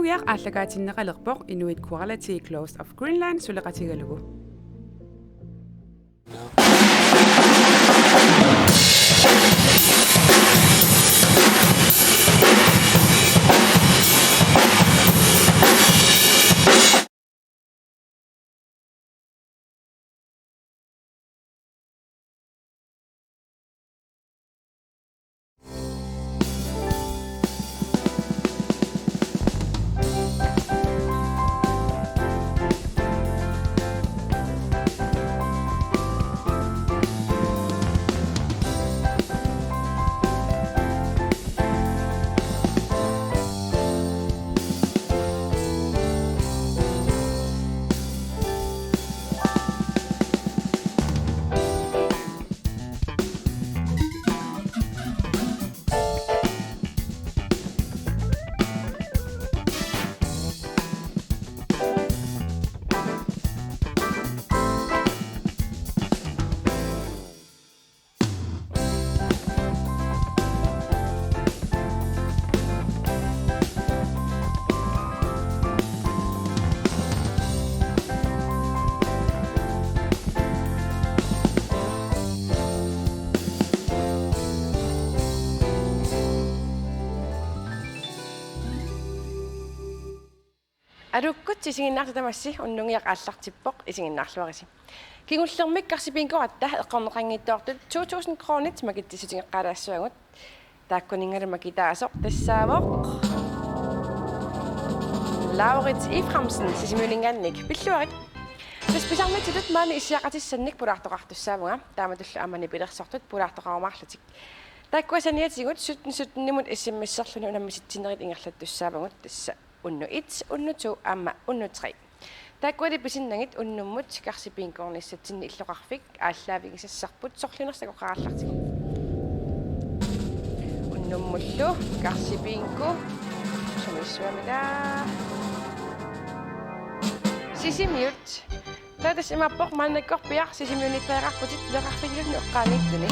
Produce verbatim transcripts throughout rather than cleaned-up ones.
Uiaq aallakaatinneqalerpoq Inuit Quality Clothes of Greenland suleqatigalugu. Aluukkut isiginnaartut tamassi, unnuk aallartippoq, isiginnaarluarisi. Kingullermik Karsip Bingooratta eqqorneqanngitsoortut to tusind kronit makitsissutigeqqaalaassavagut. Taakkuninngalu makitaasoq tassaavoq Laurits Efraimsen Sisimiuninngaanniit. Pilluarit. Tassa pisarnitsitut maani issiaqatissannik pulaartoqartussaavunga, taamatullu aamma nipilersortut pulaartoqarumaarlutik. Taakkua saniatigut sytten sytten-imut S M S-erluni unammisitsinerit ingerlattussaavagut, tassa unnuk et, unnuk to aamma unnuk tre. Taakkuali pisinnagit unnummut Karsip Bingoornissatsinni illoqarfik aallaavigisassarput sorliunersoq oqarallartigu. Unnummullu Karsip Bingo. Sumissuamila. Sisimiut. Taava tassa imaappoq maannakkorpiaq Sisimiuniittariaqarputit, illoqarfiliunni eqqaaniittuni.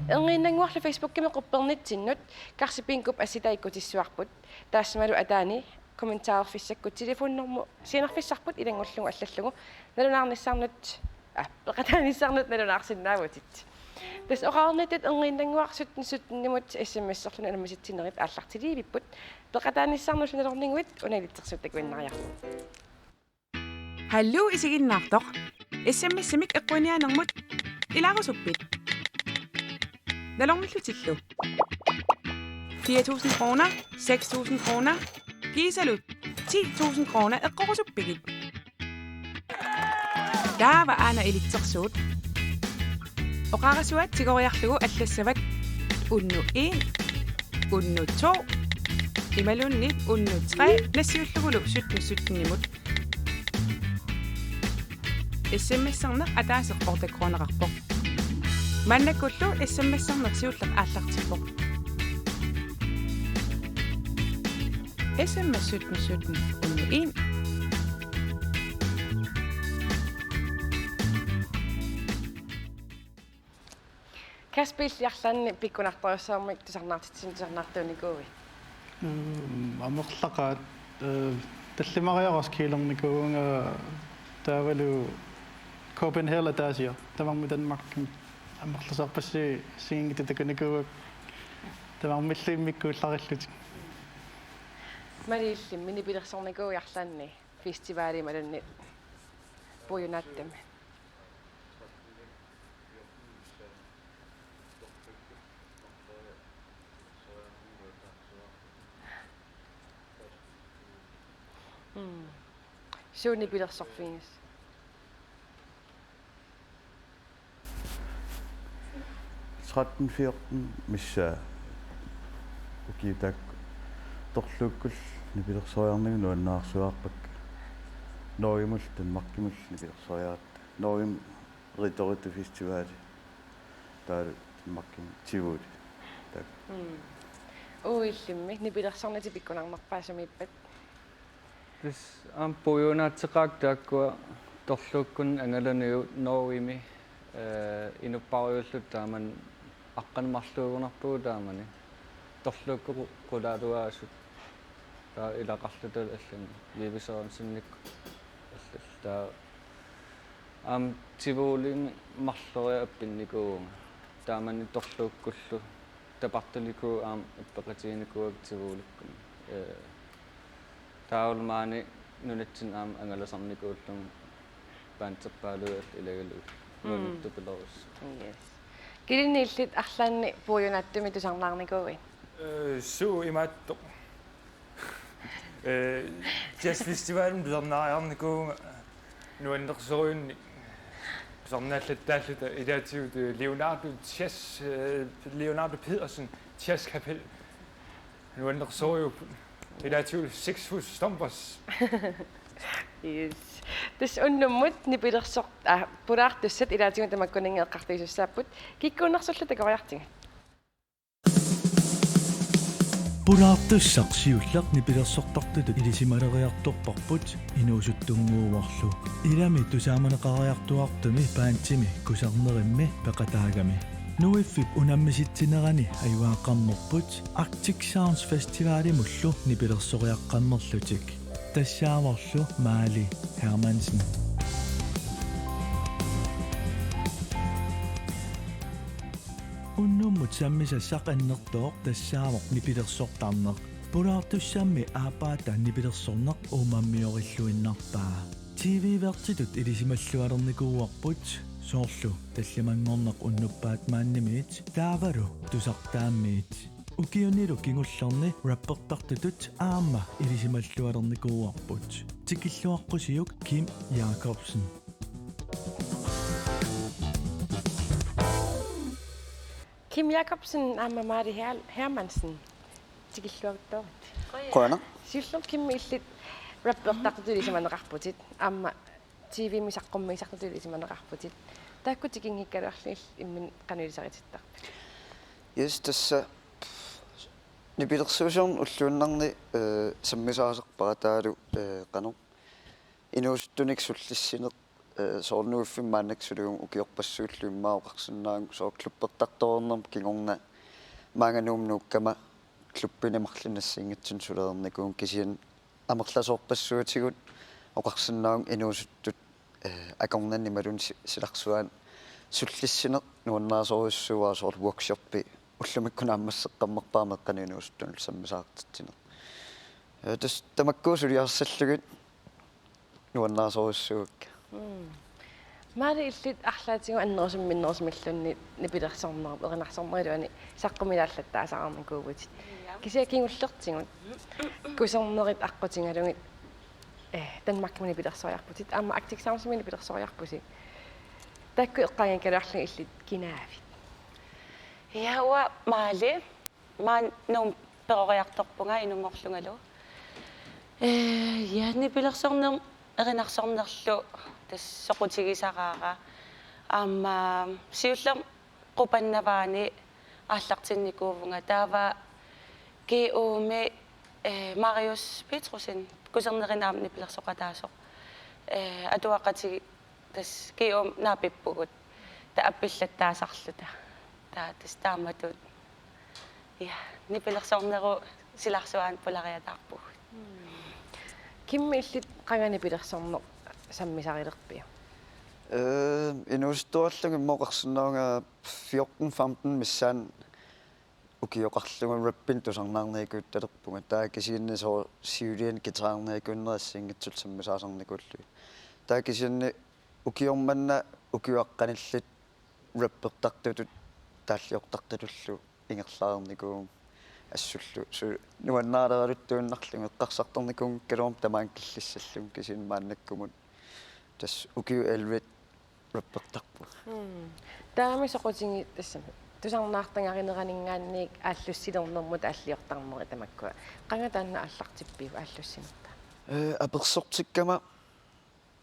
Erniinnannguarlu Facebookimi quppernitsinnut Karsip Bingop assitaakkutissavut. Taassumalu ataani kommentarerfissakkut telefonnummer sianerfissarput ilanngullugu allallugu nalunaarnissannut, aa, peqataanissannut nalunaarsinnaavutit. Tassa oqarnittut erniinnannguaq sytten sytten-imut S M S-erluni unammisitsinerit aallartiliivipput. Peqataanissannullu nalorniguit una ilitsersuuttakuinnariarlugu. Hallo isiginnaartoq. S M S-imik eqquiniaanermut ilaarusuppit? Nalornillutillu. Fire tusind kroner, seks tusind kroner, kiisalu ti tusind kroner eqqorusuppigit? Taava aana ilitsersuut. Oqarasuaat tigoriarlugu allassavat unnuk en, unnuk to, imaluunniit unnuk tre nassiullugulu sytten sytten-imut. S M S-erneq ataaseq otte kroneqarpoq. Maannakkullu S M S-erneq siulleq aallartippoq. S M S sytten sytten unnuk en. Kasper, illit arlaannik pikkunartorujussuarmik tusarnaartitsineq tusarnaartuunikuuit? Mm, amerlaqaat, eh, tallimariaraq Roskildenikuuvunga, taavalu Copenhagen ataasiartoq, tamarmik Danmarkimi amerlasoorpassuit assigiinngitsut takunikuuakka, tamarmillu immikkuullarillutik. Malik, illimmi nipilersornikuuit arlaanni festivalimi imaluunniit puiunaatsumi? Mm. Suut nipilersorfigisatit? Tretten fjorten missaa. Ukiut taakku torluukkut nipilersoriarnagit nuannaarsuaarpakka. Norgemullu Danmarkimullu nipilersoriaratta. Norgemi Ridderyttefestivali. Taavalu Danmarkimi Tivoli. Taakku. Mm. Uagut illimmi nipilersornitit pikkunarnerpaat sumiippat? Tassa aamma puiunaatseqaakka taakkua torluukkut angalaniut Norgemi, eh, inuppaajuulluta taamani aqqaneq-marluugunarpugut taamani. Torluukkut qu-, qulaaluaasut. Taava ilaqarluta allani Vivi Sørensennikkut allallu. Taava aamma Tivolimi marloriarlunga appinnikuuvunga. Taamani torluukkullu tapartalikkut aamma ippeqatiginikuuakka Tivolikkut. Ee, taavalu maani nunatsinni aamma angalasarnikuullunga banderpaalui allat ilagalugit. Mm. Nuannertupiloorus. Yes. Kilinni illit arlaanni puiunaattumik tusarnaarnikuuit? Ee, suu imaattoq. Ee, jazzfestivalimi tusarnaariarnikuuvunga nuannersorujunnik. Tusarnaallattaalluta ilaatigut, ee, Leonardo Jazz, ee, Leonardo Pedersen Jazzkapel. Nuannersorujuupput. Ilaatigut Six Foot Stompers. Yes. Tassa unnummut nipilersor-, aa, pulaartussat ilaatigut tamakkuninnga eqqartuisussaapput. Kikkuunnarsullu takoriartigu. Pulaartussaq siulleq nipilersortartutut ilisimaleriartorparput inuusuttunnguuvorlu. Ilami tusaamaneqariartuartumi bandimi Kusannerimmi peqataagami. Nuiffip unammisitsinerani ajugaaqqammerput Arctic Sounds Festivalimullu nipilersoriaqqammerlutik. Tassaavorlu Maali Hermansen. Unnummut sammisassaq annertooq tassaavoq nipilersortarneq. Pulaartussammi aappaata nipilersorneq uummammiorilluinnarpaa. T V-vertitut ilisimallualernikuuarput, soorlu tallimanngorneq unnuppat maannimiit taavalu tusartaammiit. Ukiunilu kingullerni rappertartutut aamma ilisimallualernikuuarput. Tikilluaqqusiuk Kim Jakobsen. Kim Jakobsen aamma Maali Her-, Hermansen. Tikilluaruttoorit. Qujanaq. Siullermik Kim illit rappertartutut ilisimaneqarputit. Aamma T V-mi saqqummiisartutut ilisimaneqarputit. Taakku tikinngikkaluarlugit imminut qanoq ilisaritittarpit? Yes, tassa nipilersuisunut ulluinnarni, ee, sammisaasarpara taavalu, ee, qanoq inuusuttunik sullissineq, ee, soorlu nuiffimmi maannakkut sulium ukiorpassuillu immaqa oqarsinnaavunga soorlu klubbertartoreernerma kingorna maanga Nuummut nuukkama klubbini marlunnik assigiinngitsunik sulereernikuuvunga kisianni amerlasoorpassuatigut oqarsinnaavunga inuusuttut, ee, akornanni imaluunniit si-, silarsuaani sullissineq nuannarisorujussuuara soorlu workshoppi ullumikkut naammasseqqammerpara meeqqanut inuusuttunullu sammisaartitsineq. Ee, tassa tamakku suliassallugit nuannarisorujussuuakka. Mm. Maali illit arlaatigut annerusumik minnerusumilluunniit nipilersornerup erinarsornerup iluani saqqummiilaallattaasarnikuuvutit. Ja. Kisianni kingullertigut Kusannerit aqqutigalugit, ee, Danmarkimi nipilersoriarputit, aamma Arctic Soundsimi nipilersoriarpusi. Taakku eqqaanngikkaluarlugit illit kinaavit? Ja, uanga Maali. Maani Nuummut peroriartorpunga inunngorlungalu. Ee, ja, nipilersornerup erinarsornerlu tassa soqutigisaraara. Aamma siullermik Qupannavaani aallartinnikuuvunga. Taava G O-mi, ee, Marius Petrussen Kusannerimi aamma nipilersoqataasoq. Ee, atuaqatigiit tassa G O-mi naapippugut. Taava appillattaasarluta. Taava tassa taamatut. Ja, nipilersornerup silarsuaani pulariataarpugut. Kim illit qanga nipilersorneq sammisarilerpiuk? Ee, inuusuttuarallunga immaqa oqarsinnaavunga fjorten femten missaani ukioqarlunga rappinik tusarnaarnikuuttalerpunga. Taava kisianni soorlu siuliani guitarnikuunneri assigiinngitsullu sammisaasarnikuullugit. Taava kisianni ukioq manna ukiuaqqanillit rappertartutut taalliortartutullu ingerlareernikuuvunga assullu. Su-, nuannaaleraluttuinnarlugu eqqarsartarnikuunngikkaluaruma tamaanga killissallunga kisianni maannakkumut tassa ukiut elleve rappertarpunga. Mm. Taavami soqutigiit tassami tusarnaartagarineraninngaanniit aallussilernermut taalliortarneri tamakkua. Qanga taanna aallartippiuk aallussinertaa? Ee, apersortikkama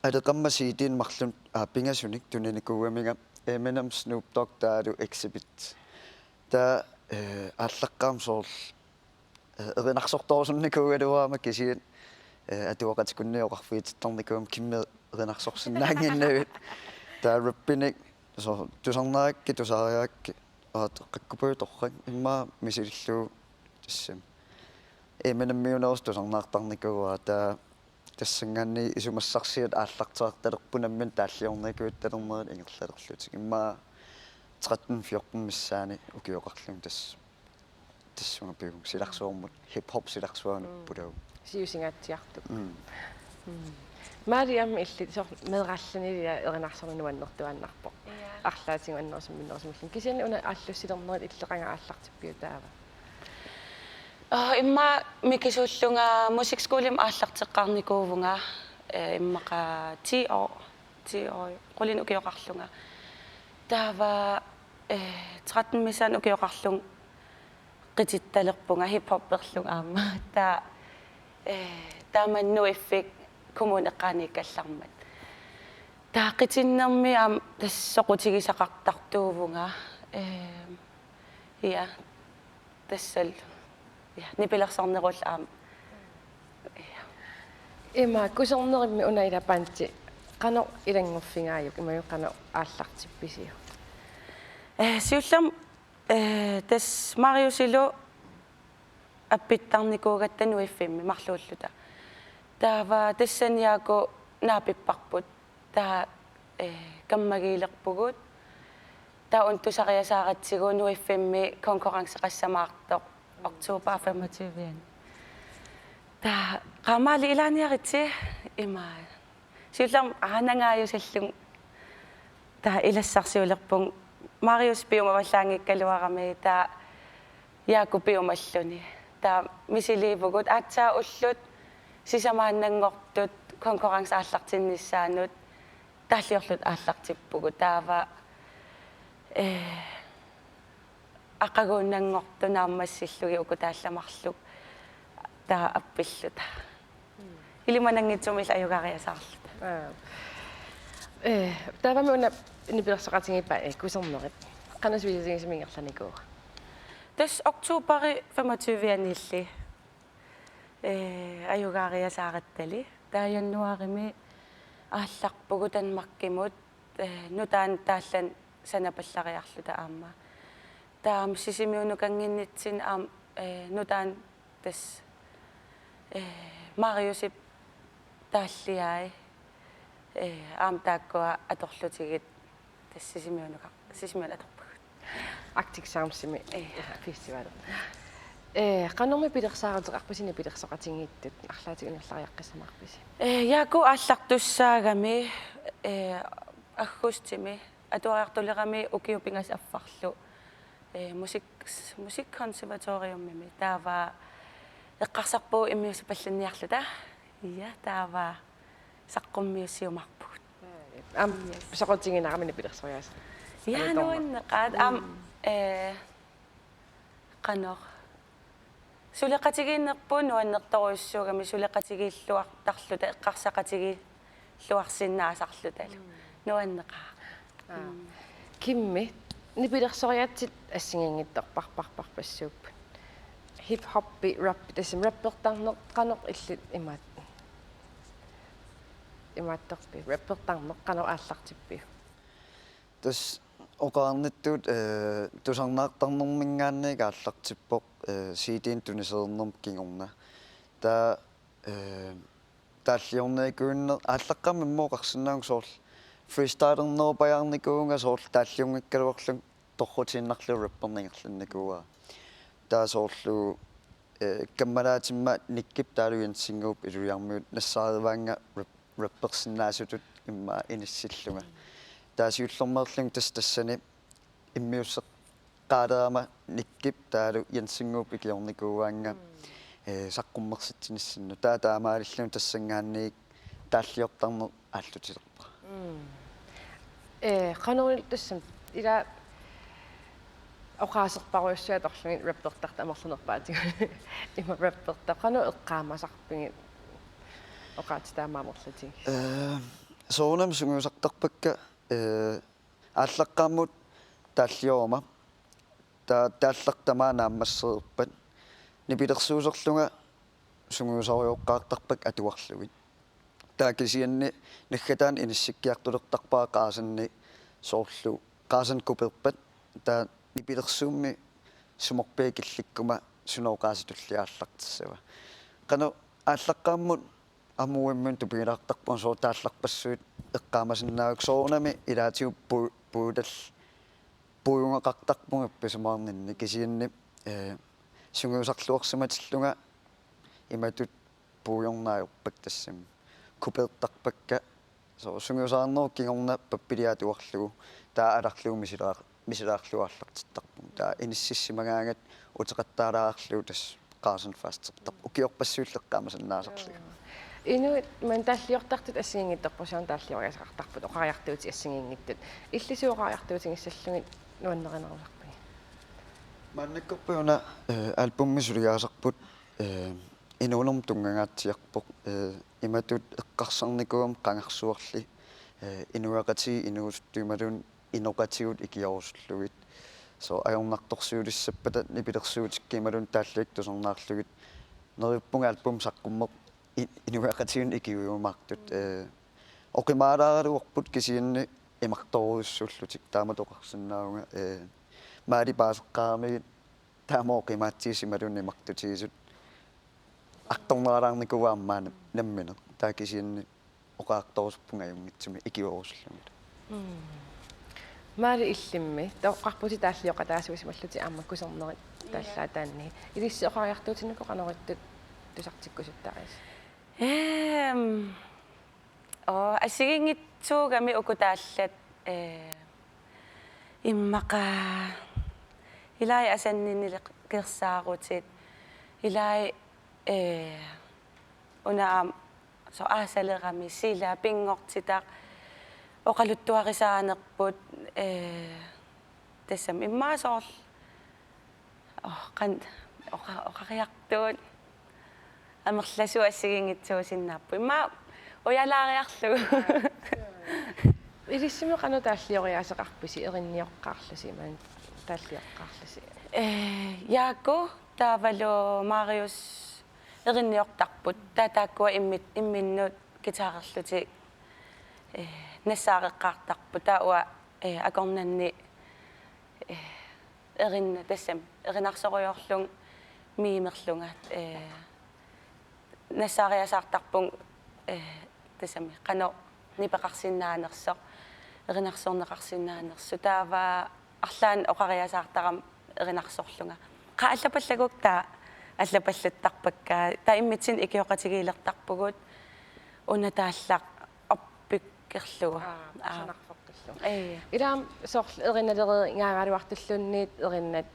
aleqamma C D-nik marlunnik, aa, pingasunik tuninikuugaminga Eminem, Snoop Dogg taavalu Xzibit. Taava, ee, aallaqqaammut soorlu, ee, erinarsortorusunnikuugaluarama kisianni, ee, atuaqatikunniit oqarfigineqartarnikuugama Kimmip erinarsorsinnaannginnavit. Taava rappinik soorlu tusarnaarakkit, tusaariarakkit, aa, qakkupajuk torrak, immaqa misilillugu tassami. Eminemmiunerusoq tusarnaartarnikuuara, taava tassanngaanniit isumassarsiat aallarteqartalerput nammineq taalliornikuuttalernerit ingerlalerlutik. Immaqa tretten fjorten missaani ukioqarlunga tassa tassunga pivunga, silarsuarmut, hip-hop silarsuarmut. Mm. Pulaarlunga. Siusingaatsiartukkut. Mm. Mm. Maaliammi illit soorlu meeraallanik erinarsorneq nuannertuaannarpoq. Ja. Arlaatigut annerusumik minnerusumilluunniit. Kisianni una aallussilernerit illit qanga aallartippiuk taava? Aa, immaqa mikisuullunga musikskolimi aallarteqqaarnikuuvunga, eh, immaqa ti år, ti år, qulinik ukioqarlunga. Taava, eh, tretten missaani ukioqarlunga qitittalerpunga hip-hopperlunga aamma. Taava, eh, taamani Nuiffik kommunip eqqaaniikkallarmat. Taava qitinnermi aamma tassa soqutigisaqartartuuvunga. Eh, ja, tassalu. Ja, nipilersornerullugu aamma. Ja. Ima kusannermik una ila bandi qanoq ilanngorfigaajuk, imaluunniit qanoq aallartippisiuk? Eh, siullermik, eh, tassa Mariusilu appittarnikuugatta Nuiffimmi marluulluta. Taava tassani Jaaku naapipparput. Taava, eh, kammagiilerpugut. Taava una tusariasaaratsigu Nuiffimmi konkurrenceqassamaartoq oktober femogtyve-ani. Taava qaamaali ilaaniaritsi ima. Siullermik aanaangaajusallunga taava ilassarsiulerpunga Marius piumavallaanngikkaluarami taava Jaaku piumalluni. Taava misiliivugut aatsaat ullut sisamaannanngortut konkurrence aallartinnissaanut taalliorluta aallartippugut. Taava, eh, aqaguunnanngortut naammassillugit uku taallat marluk taava appilluta. Ilimananngitsumik ajugaariasaarluta. Aa. Eh, taavami una nipilersoqatigiippat, eh, kusannerit. Qanoq sulisutigisumik ingerlanikuua? Tassa oktoberi femogtyve-anilli, eh, ajugaariasaarattali. Taava januaarimi aallarpugut Danmarkimut, eh, nutaanik taallat sanapallariarluta aamma. Taava Sisimiunukannginnitsinni aamma, eh, nutaanik tassa, eh, Mariusip taalliai, eh, aamma taakkua atorlutigit tassa Sisimiunuka-, Sisimiunut atorpagut. Arctic Soundsimi. Eh. Festival. Eh, qanormi pilersaaruteqarpisi nipilersoqatigiittut, arlaatigut ingerlariaqqissamaarpisi? Eh, Jaaku aallartussaagami, eh, aggustimi, atuariartulerami ukiut pingasut affarlu, eh, musik-, musikkonservatoriumimi. Taava eqqarsarpugut immiussipallanniarluta. Ja, taava saqqummiussiumaarpugut. Aamma. Yes. Soqutiginarami nipilersoriaaseq. Ja, ajutorma-. Nuanneqaaq. Aamma, mm, eh, qanoq. Suleqatigiinnerput nuannertorujussuugami suleqatigiilluartarluta eqqarsaqatigiilluarsinnaasarlutalu. Mm. Nuanneqaaq. Aa. Mm. Kimmi, nipilersoriaatsit assigiinngitsorparparparpassuupput. Hip-hoppi, rap, tassami rappertarneq qanoq illit imaat-, imaattorpiuk? Rappertarneq qanoq aallartippiuk? Tassa oqareernittut, eh, tusarnaartarnerminngaanniit aallartippoq, eh, C D-nik tunisereernermut kingorna. Taava, eh, taalliornikuuneq aallaqqaammut immaqa oqarsinnaavunga soorlu freestylernerupajaarnikuuvunga soorlu taalliunngikkaluarlunga torrutiinnarlugu rapperneq ingerlannikuuara. Taava soorlu, eh, kammalaatimma Nikkip taavalu Jensinnguup Ilulissarmiut nassaarivaannga rap-, rappersinnaasutut immaqa inissillunga. Taava siullermeerlunga tassa tassani immiusseqqaalerama Nikkip taavalu Jensinnguup ikiornikuuaannga, mm, eh, saqqummersitsinissinnut. Taava taamaalillunga tassanngaanniit taalliortarneq aallutilerpara. Mm. Eh, qanoq tassami ila oqaaserparujussuit atorlugit rappertartut amerlanerpaatigut. Ima rappertartut qanoq eqqaamasarpigit oqaatsit taama amerlatigit? Eh, soorunami sungiusartarpakka, eh, aallaqqaammut taalliorama. Taava taallat tamaat naammassereerpat nipilersuuserlunga sungiusorujoqqaartarpakka atuarlugit. Taava kisianni naggataani inissikkiartulertarpara qaasanni soorlu qaasanni kuperpat. Taava nipilersuummi sumorpiaq killikkuma sunoqaasitulli aallartissava. Qanoq aallaqqaammut amuimmin tupigilaartarpunga soorlu taallarpassuit eqqaamasinnaavakka soorunami ilaatigut pu-, puutal-, puujungaqartarpunga ippisumaarninni kisianni, eh, sungiusarluarsimatillunga imatut puujorneq ajorpakka tassami. Kupeertarpakka. Soorlu sungiusaarnerup kingorna pappiliaq atuarlugu taava alarlugu misilaar-, misilaarlugu aallartittarpunga. Taava inississimagaangat uteqattaalaarlugu tassa qarasanik fastertarpoq. Ukiorpassuillu eqqaamasinnaasarlunga. Inuit maani taalliortartut assigiinngitsorpassuarnik taallioriaasaqartarput, oqariartuutit assigiinngitsut. Illit suut oqariartuutigissallugit nuannarinerusarpigit? Maannakkorpiaq una, eh, albumi suliaasarput, eh, inuunermut tunngangaatsiarpoq, eh, imatut eqqarsarnikuugama qangarsuarli, eh, inuiaqatigiit inuusuttut imaluunniit inoqatigut ikiorusullugit. Soorlu ajornartorsiulissappata nipilersuutikka imaluunniit taalliakka tusarnaarlugit. Neriuppunga albumi saqqummeq i-, inuiaqatigiinnut ikiujumaartut, eh, oqimaalaaraluarput kisianni imartorujussuullutik taamatut oqarsinnaavunga, eh, maali paaseqqaaramigit taama oqimaatsigisut imaluunniit imartutigisut artorneralaarnikuuaat aamma nammineq. Taava kisianni oqariartorusuppunga ajunngitsumik ikiorusullugit. Mm. Maali illimmi, toqqarputit taallioqataasuusimallutit aamma kusernerit taallaataanni. Ilissi oqariartuutinikut qanoq ittut tusartikkusuttaarisi? Ehm, oo, assigiinngitsuugami uku taallat, eh, immaqa ilai asanninnileqersaarutit, ilai, eh, una aamma soorlu aasalerami sila pinngortitaq oqaluttuarisaanerput, eh, tassami immaqa soorlu, oh, qan-, oqa-, oqariartuut amerlasuut assigiinngitsuusinnaapput. Immaqa ujalaariarlugu. Ilissimi qanoq taallioriaaseqarpisi, erinioqqaarlusi, imaluunniit taallioqqaarlusi? Eh, Jaaku taavalu Marius erinniortarput. Taava taakkua immit-, imminnut guitarerlutik, eh, nassaareqqaartarput. Taava uanga, eh, akornanni, eh, erinna-, tassami erinarsorujoorlunga miimerlunga, eh, nassaariasaartarpunga, eh, tassami qanoq nipeqarsinnaanersoq, erinarsorneqarsinnaanersoq. Taava arlaannik oqariasaartarama erinarsorlunga. Qaa, allapallagukku taava allapallattarpakka. Taava immitsinnut ikioqatigiilertarpugut una taallaq orpikkerlugu. Aa, aa, kusanarfeqqillugu. Ee. Ilaa soorlu erinalereeraangaluartulluunniit erinnat,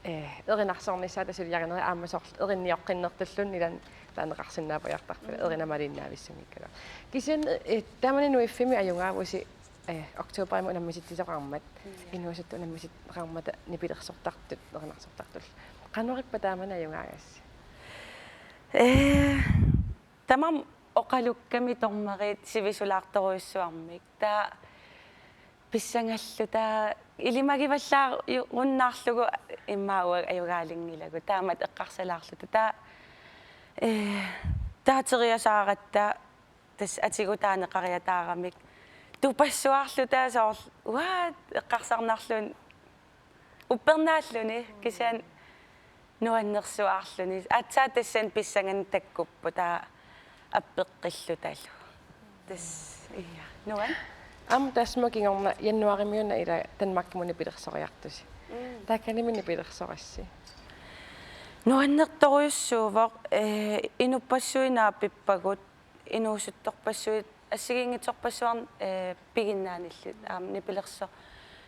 eh, erinarsornissaata suliarinerit aamma soorlu erinnioqqinnertulluunniit ilaanni taaneqarsinnaapajaartarput, mm, erinamaliinnaavissunngikkaluarluni. Kisianni, eh, taamani Nuiffimmi ajugaavusi, eh, oktoberimi unammisitsisoqarmat, mm, inuusuttut unammisitsisoqarmata nipilersortartut, erinarsortartullu. Qanorippa taamani ajugaagassi? Eh, tamarmik oqalukkami dommeri sivisulaartorujussuarmik. Taava pissangalluta ilimagivallaarunnaarlugu immaqa uanga ajugaalinngilagut. Taamatut eqqarsalaarluta. Taava, eh, taateriasaaratta tassa atigut taaneqariataaramik. Tupassuarluta soorlu, uaa, eqqarsarnarluni. Uppernaalluni, kisianni nuannersuarluni. Aatsaat tassani pissanganaq takkupput, taava appeqqillutalu. Tassa, ja, nuann'. Aamma taassuma kingorna januaarimiuna ila Danmarkimut nipilersoriartusi. Mm. Taakkanimi nipilersorassi? Nuannertorujussuuvoq, eh, inuppassuit naapippagut, inuusuttorpassuit assigiinngitsorpassuarnik, eh, piginnaanillit aamma nipilerso-,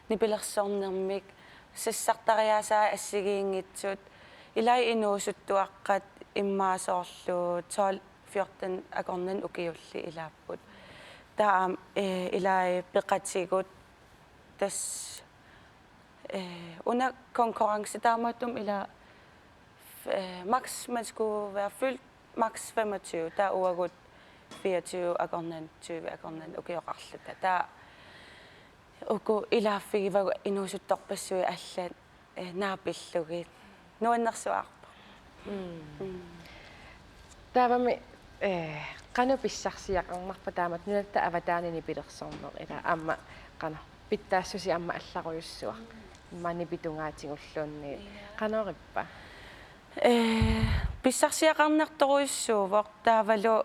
nipilersornermik sassartariaasaat assigiinngitsut, ilai inuusuttuaqqat immaqa soorlu tolv fjorten akornanni ukiulli ilaapput. Taava aamma, eh, ilai peqatigut tassa, eh, una konkurrence taamaattumik ila, eh, max man skulle være fyldt max femogtyve, taava uagut fireogtyve akornanni, tyve akornanni ukioqarluta. Taava uku ilaaffigivagut inuusuttorpassuit allat, eh, naapillugit. Nuannersuarpoq. Mm. Mm. Taavami, eh, qanoq pissarsiaqarnarpa taamatut nunatta avataani nipilersorneq, ila aamma qanoq pitsaassusia aamma allarujussuaq. Immaqa nipitungaatigulluunniit. Ja. Qanorippa? Ee, pissarsiaqarnartorujussuuvoq taavalu,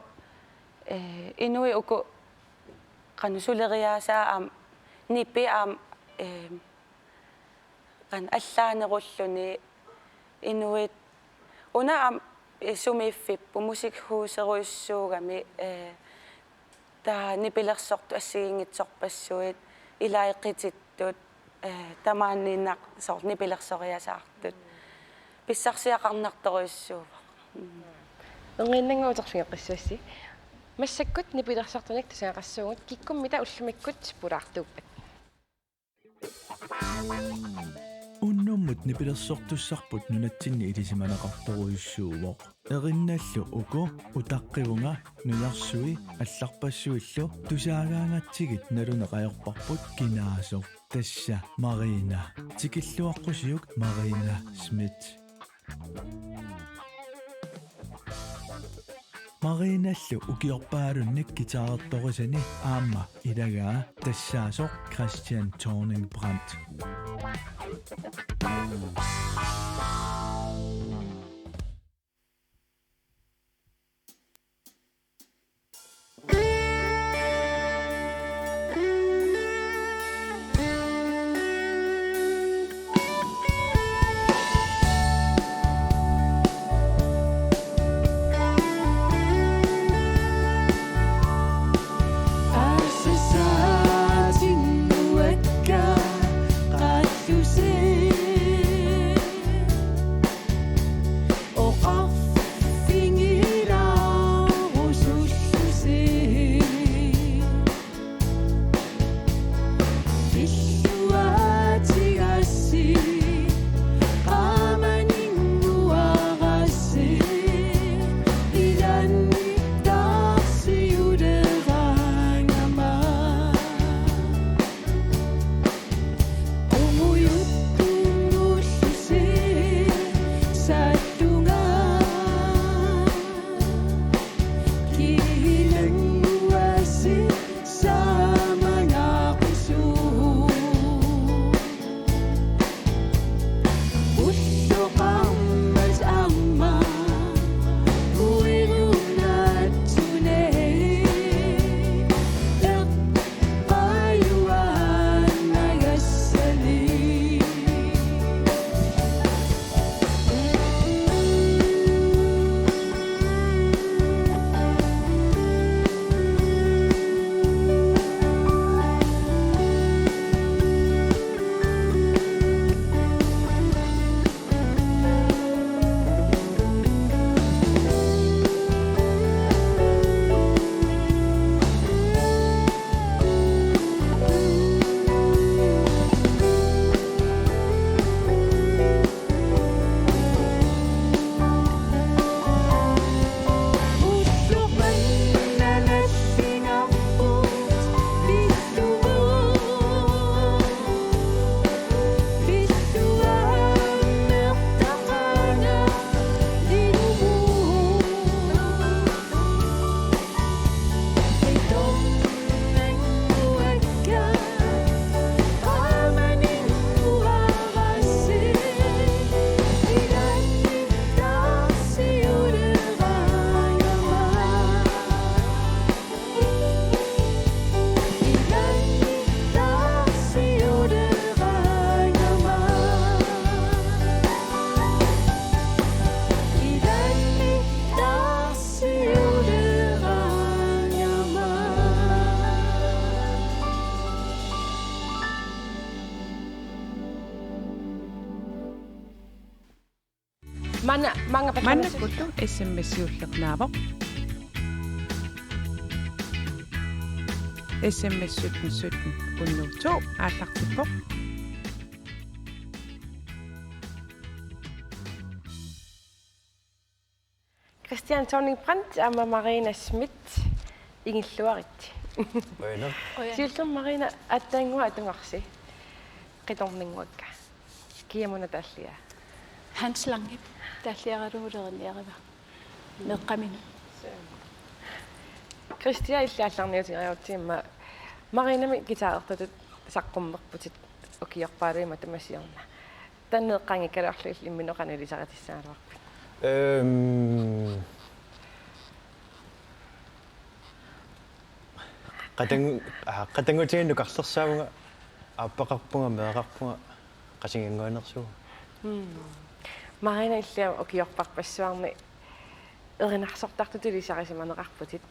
ee, inuit uku qanoq suleriaasaat aamma nipi aamma, ee, qanoq allaanerulluni inuit una aamma, ee, sumiiffipput musikhuserujussuugami, ee, taava nipilersortut assigiinngitsorpassuit ilai qitittut, ee, tamaaniinnaq soorlu nipilersoriasaartut. Pissarsiaqarnartorujussuuvoq. Mm. Erniinnannguaq uterfigeqqissavassi. Massakkut nipilersortunik tusagaqarsuugut, kikkummita ullumikkut pulaartuuppat? Unnummut nipilersortussarput nunatsinni ilisimaneqartorujussuuvoq. Erinnallu uku utaqqivunga, nunarsui allarpassuillu tusaagaangatsigit naluneq ajorparput kinaasoq, tassa Marina. Tikilluaqqusiuk Marina Schmidt. Marinallu ukiorpaalunnik guitarertorisani aamma ilagaa tassaasoq Christian Thorning-Brandt. Maanna maanga Maannakkut S M S-iullernaavoq. S M S sytten sytten hundrede og to aallartippoq. Christian Thorning-Brandt aamma Marina Schmidt, ingilluarit. Qujanaq. Qujan. Siullermik Marina, aatsaannguaq atugarsi qitornannguakka. Kiamuna taalliaa? Hans Langep taalliaralugu leriniariva. Meeqqaminut. Christian, illit aallarniutigeriarutsigit immaqa Marinamik guitarertutut saqqummerputit ukiorpaaluit matuma siorna. Taanna eqqaanngikkaluarlugu illit imminut qanoq ilisaritissaagaluarpit? Øhm, qatangu-, aa, qatanngutigiinnik nukarlersaavunga, aappaqarpunga, meeraqarpunga, Qasigiannguaneersuunga. Mm. Marina, illit aamma ukiorpassuarni erinarsortartutut ilisarisimaneqarputit.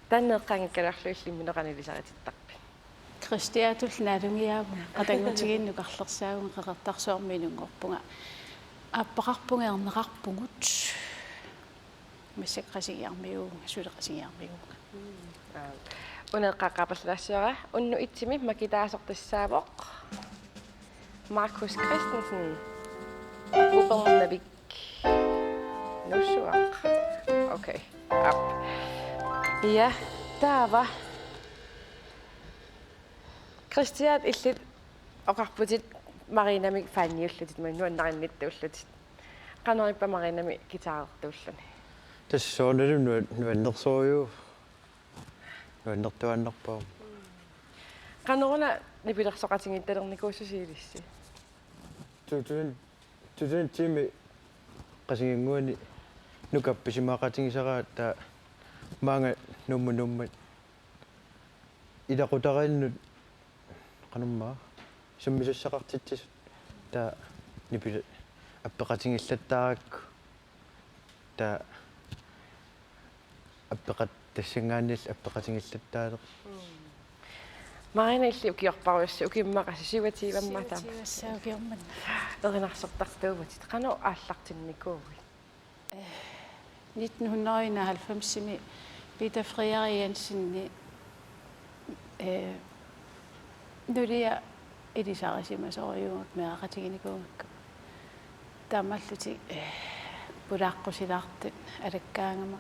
Taanna eqqaanngikkaluarlugu illit imminut qanoq ilisaritittarpit? Kristiatullu naalungiaavunga, qatanngutigiinnik nukarlersaavunga, Qeqertarsuarmi inunngorpunga. Aappaqarpunga, erneqarpugut. Massakkut Qasigiarmiuuvunga, suli Qasigiarmiuuvunga. Aa, una eqqaaqqaapallalaassavara, unnuk et-imi makitaasoq tassaavoq Markus Christensen. Upernavik. Nuussuaq. Okay. Aap. Ja, taava. Kristiat, illit oqarputit Marinamik faniullutit, imaluunniit nuannarinnittuullutit. Qanoq ippa Marinami guitarertuulluni? Tassa soorunalimi nuan-, nuannersorujuk. Nuannertuaannarpoq. Qanoruna nipilersoqatigiittalernikuususi ilissi? Tusind, tusind tiimi Qasigiannguani Nuka appisimaaqatigisaraat, taava maanga Nuummut Nuummat ilaqutariinnut qanormaa sammisassaqartitsisut, taava nipil-, appeqatigillattaarakku, taava appeqat-, tassanngaanniillu appeqatigillattaaleq. Mm. Marina, illit ukiorparujussuit, ukioq immaqa syvogtyve-mmat taama. Syvogtyve-ssa ukioq manna. Erinarsortartuuvutit. Qanoq aallartinnikuuit? Nitten hundrede enoghalvfems-imi Peter Frederik Jensen, øh, nulia ilisarisimasorujuuvugut meeraqatiginikuugakku. Taamaallutik, øh, pulaaqqusilaartut alakkaangama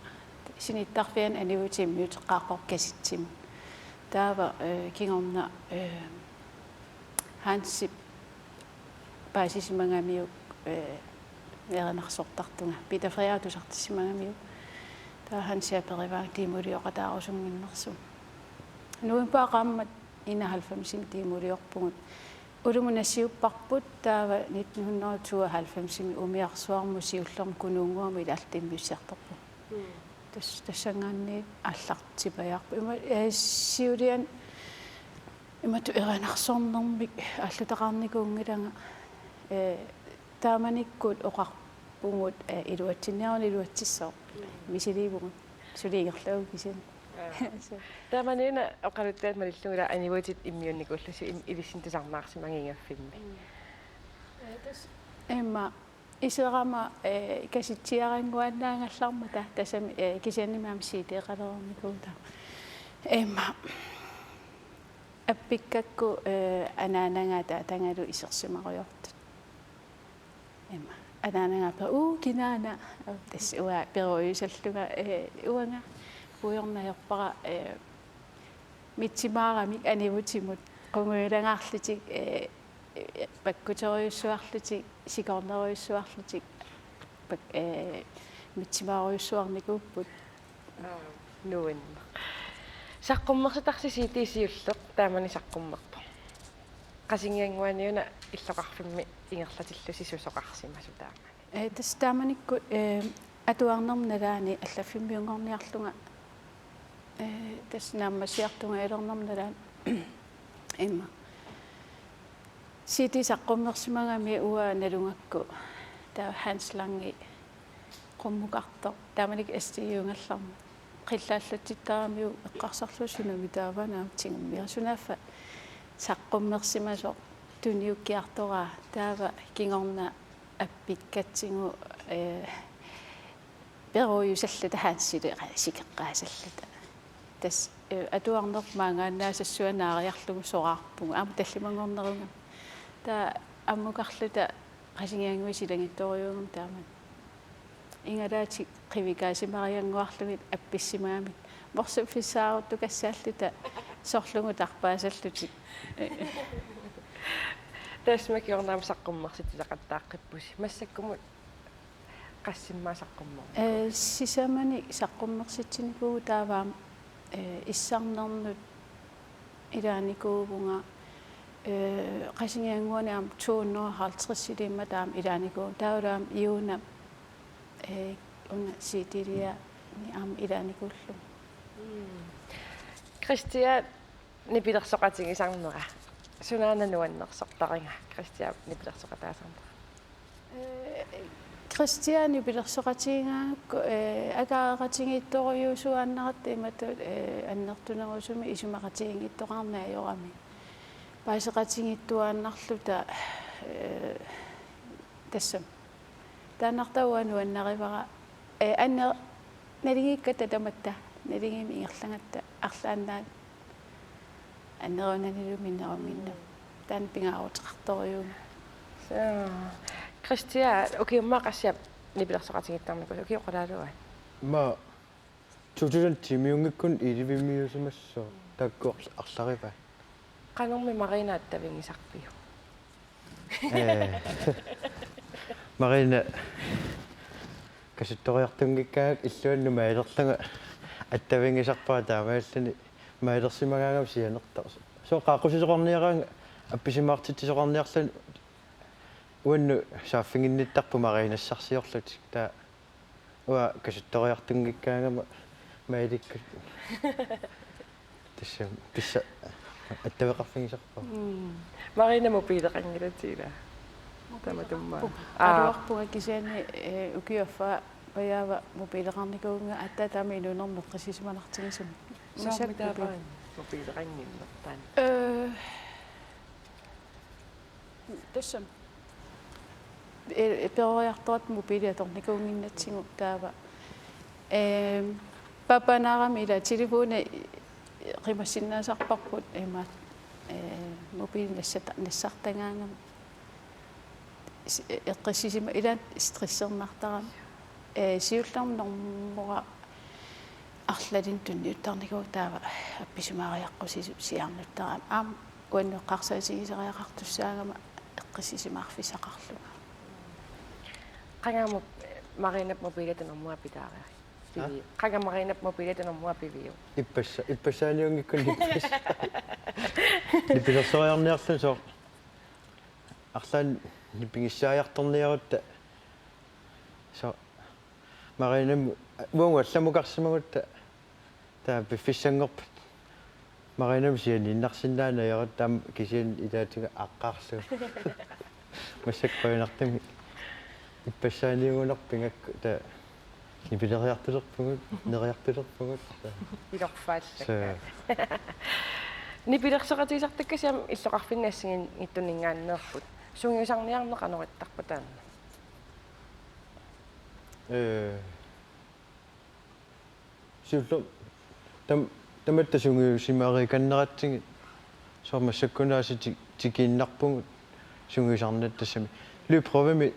sinittarfianni anivutit immiuteqqaarpavut kasitsimut. Taava, øh, kingorna, øh, Hansip paasisimagamiuk, øh, erinarsortartunga. Peter Frederik tusartissimagamiuk. Taava Hansi aperivaanga tiimulioqataarusunnginnersoq. Novembarip qaammat enoghalvfems-imi tiimuliorpugut. Ulumut nassiupparput, taava nitten hundrede tooghalvfems-imi umiarsuarmut siullermik Kunuunnguamut ilaalluta immiussiartorpugut. Mm. Tas-, tassanngaanniit aallartipajaarput. Ima, øh, siuliani imatut erinarsornermik aallutaqarnikuunngilanga, øh, taamanikkut oqarpugut, øh, iluatsinniaruni iluatsissaaq. Mm. Misiliivugut. Suli ingerlavoq kisianni. Aa. Så. Taamaniuna oqaluttuat malillugu ila anivutit immiunnikuullusi im-, ilissinnut tusarnaarsimagigaffimmi. Mm. Øh, tas-, imma iserama, øh, kasitsiarannguaannaagallarmata tassami, øh, kisiannimi aamma C D-qalernikuuta. Imma appikkakku, øh, anaanaga ataatagalu isersimarujoortut. Imma anaanaga appa: "Uu, kinaana?" Tassa uanga peruujusallunga, øh, uanga puigorneq ajorpara, øh, mitsimaaramik anivutimut qungujulagaarlutik, øh, pakkuterujussuarlutik, sikornerujussuarlutik, pak-, øh, mitsimaarujussuarnikuupput. Aa, nuanneq. Saqqummersitarsi C D siulleq taamani saqqummerpoq. Qasigiannguani una illoqarfimmi ingerlatillusi susoqarsimasoq taamani? Øh, tassa taamanikkut, øh, atuarnerma nalaani allaffimmiunngorniarlunga, øh, tassa naammassiartunga ilernerma nalaani imma. C D saqqummersimagami uanga nalugakku, taava Hans Lange qummukartoq, taamanikkut S T-ugallarmat. Qillaallatsittaramiuk eqqarsarlugu: "Sunami taava naamik tigummiarsunaaffa saqqummersimasoq tuniukkiartoraa?" Taava kingorna appikkatsigu, øh, peruujusalluta Hansili sikeqqaasalluta. Tassa, øh, atuarnerpaagaannaasassuannaariarlugu soraarpugut. Aamma tallimanngornerugami. Taava ammukarluta Qasigiannguit silagittorujuugami taamani. Igalaatik qivikaasimariannguarlugit appissimagamik. Morsuffissaaruttukassaalluta sorlugu tarpaasallutik. Tassa kingorna aamma saqqummersitsisaqattaaqqippusi. Massakkumut qassimmaa saqqummermi? Øh, sisamanik saqqummersitsinikuuvugut, taava aamma, øh, issarnernut ilaanikuuvunga, øh, Qasigiannguani aamma to hundrede og halvtreds-iliimmata aamma ilaanikuuvunga. Taavalu aamma Iunap Ee, una C D-liani aamma ilaanikuullunga. Kristian, nipilersoqatigisarnera sunaana nuannersortariga, Kristian nipilersoqataasarnera? Ee, Kristian nipilersoqatigigaangakku, ee, agaareqatigiittorujussuuaannaratta imatut, ee, annertunerusumik isumaqatigiittoqarneq ajorami. Paaseqatigiittuaannarluta, ee, tassami. Taannartaa uanga nuannarivara, ee, anne-, naligiikkatta tamatta, naligiimmik ingerlagatta arlaannaat annerunanilu minnerunngimmat. Taanna pingaaruteqartorujuuvoq. Soo. Kristian, ukiummaa qassiap nipilersoqatigiittarnikuusi, ukioq oqalaaluaat? Aamma to tusind ti-miunngikkuni elleve-miusimassooq, taakku arl-, arlarivaat. Qanormi Marina attavigisarpiuk? Ee. Marina kasuttoriartunngikkaangakku illuannut mailerlunga attavigisarpara, taamaalilluni mailersimagaangama sianertarpoq. Sooq qaaqqusisoqarniaraangat, appisimaartitsisoqarniarluni uannut saaffiginnittarput Marinassarsiorlutik. Taava uanga kasuttoriartunngikkaangama mailikkut. Tassami pissaq attaveqarfigisarpara. Mm. Marina mobileqanngilatit ilaa? Tamatuma. Mobileqarpunga. Aa. Aluarpunga kisianni, ee, ukiup affaa pajaava mobileqarnikuuvunga, aatsaat taama inuunermi eqqissisimanartigisumik. Soormi taava mobileqannginnertaa? Ee, Tassami. Ee, peroriartoratta mobili atornikuunnginnatsigu taava. Ehm, paapanaarami ila telefoni qimassinnaasarparput ima, ee, mobili nassata-, nassartagaangama. S-, eqqissisima-, ilaanni stressernartarami. Ee, siullermik normora arlalinnik tunniuttarnikuuvoq taava appisimaariaqqusisup siaarnuttarami. Aamma uannut eqqarsaatigisariaqartussaagama eqqissisimaarfissaqarlunga. Qanga mo-, Marinap mobilita normora pitaareerit? Aa? Pivi-, qanga Marinap mobilita normora piviuk? Ippassa-, ippassaaniunngikkuni ippassa-. Nipilersoriarniarluni sooq. Arlaannik nipigissaajartorniarutta. Sooq. Marinamut, uagut allamukarsimagutta, taava piffissanngorpat Marinamut sianiinnarsinnaanngilaq, taava kisianni ilaatigut aaqqaarlugu. Massakkut qujanartumik ippassaaniugunarpoq pigakku, taava nipileriartulerpugut, neriartulerpugut. Ilorfaallakka. Soo. Nipilersoqatigisartakkasi aamma illoqarfinni assigiinngitsunninngaanneerput. Sungiusarniarneq qanoq ittarpa taanna? Ee, siullermik tam-, tamatta sungiusimaariikanneratsigit, soorlu massakkut aasiit ti-, tikiinnarpugut sungiusarneq, tassami lydprøvemi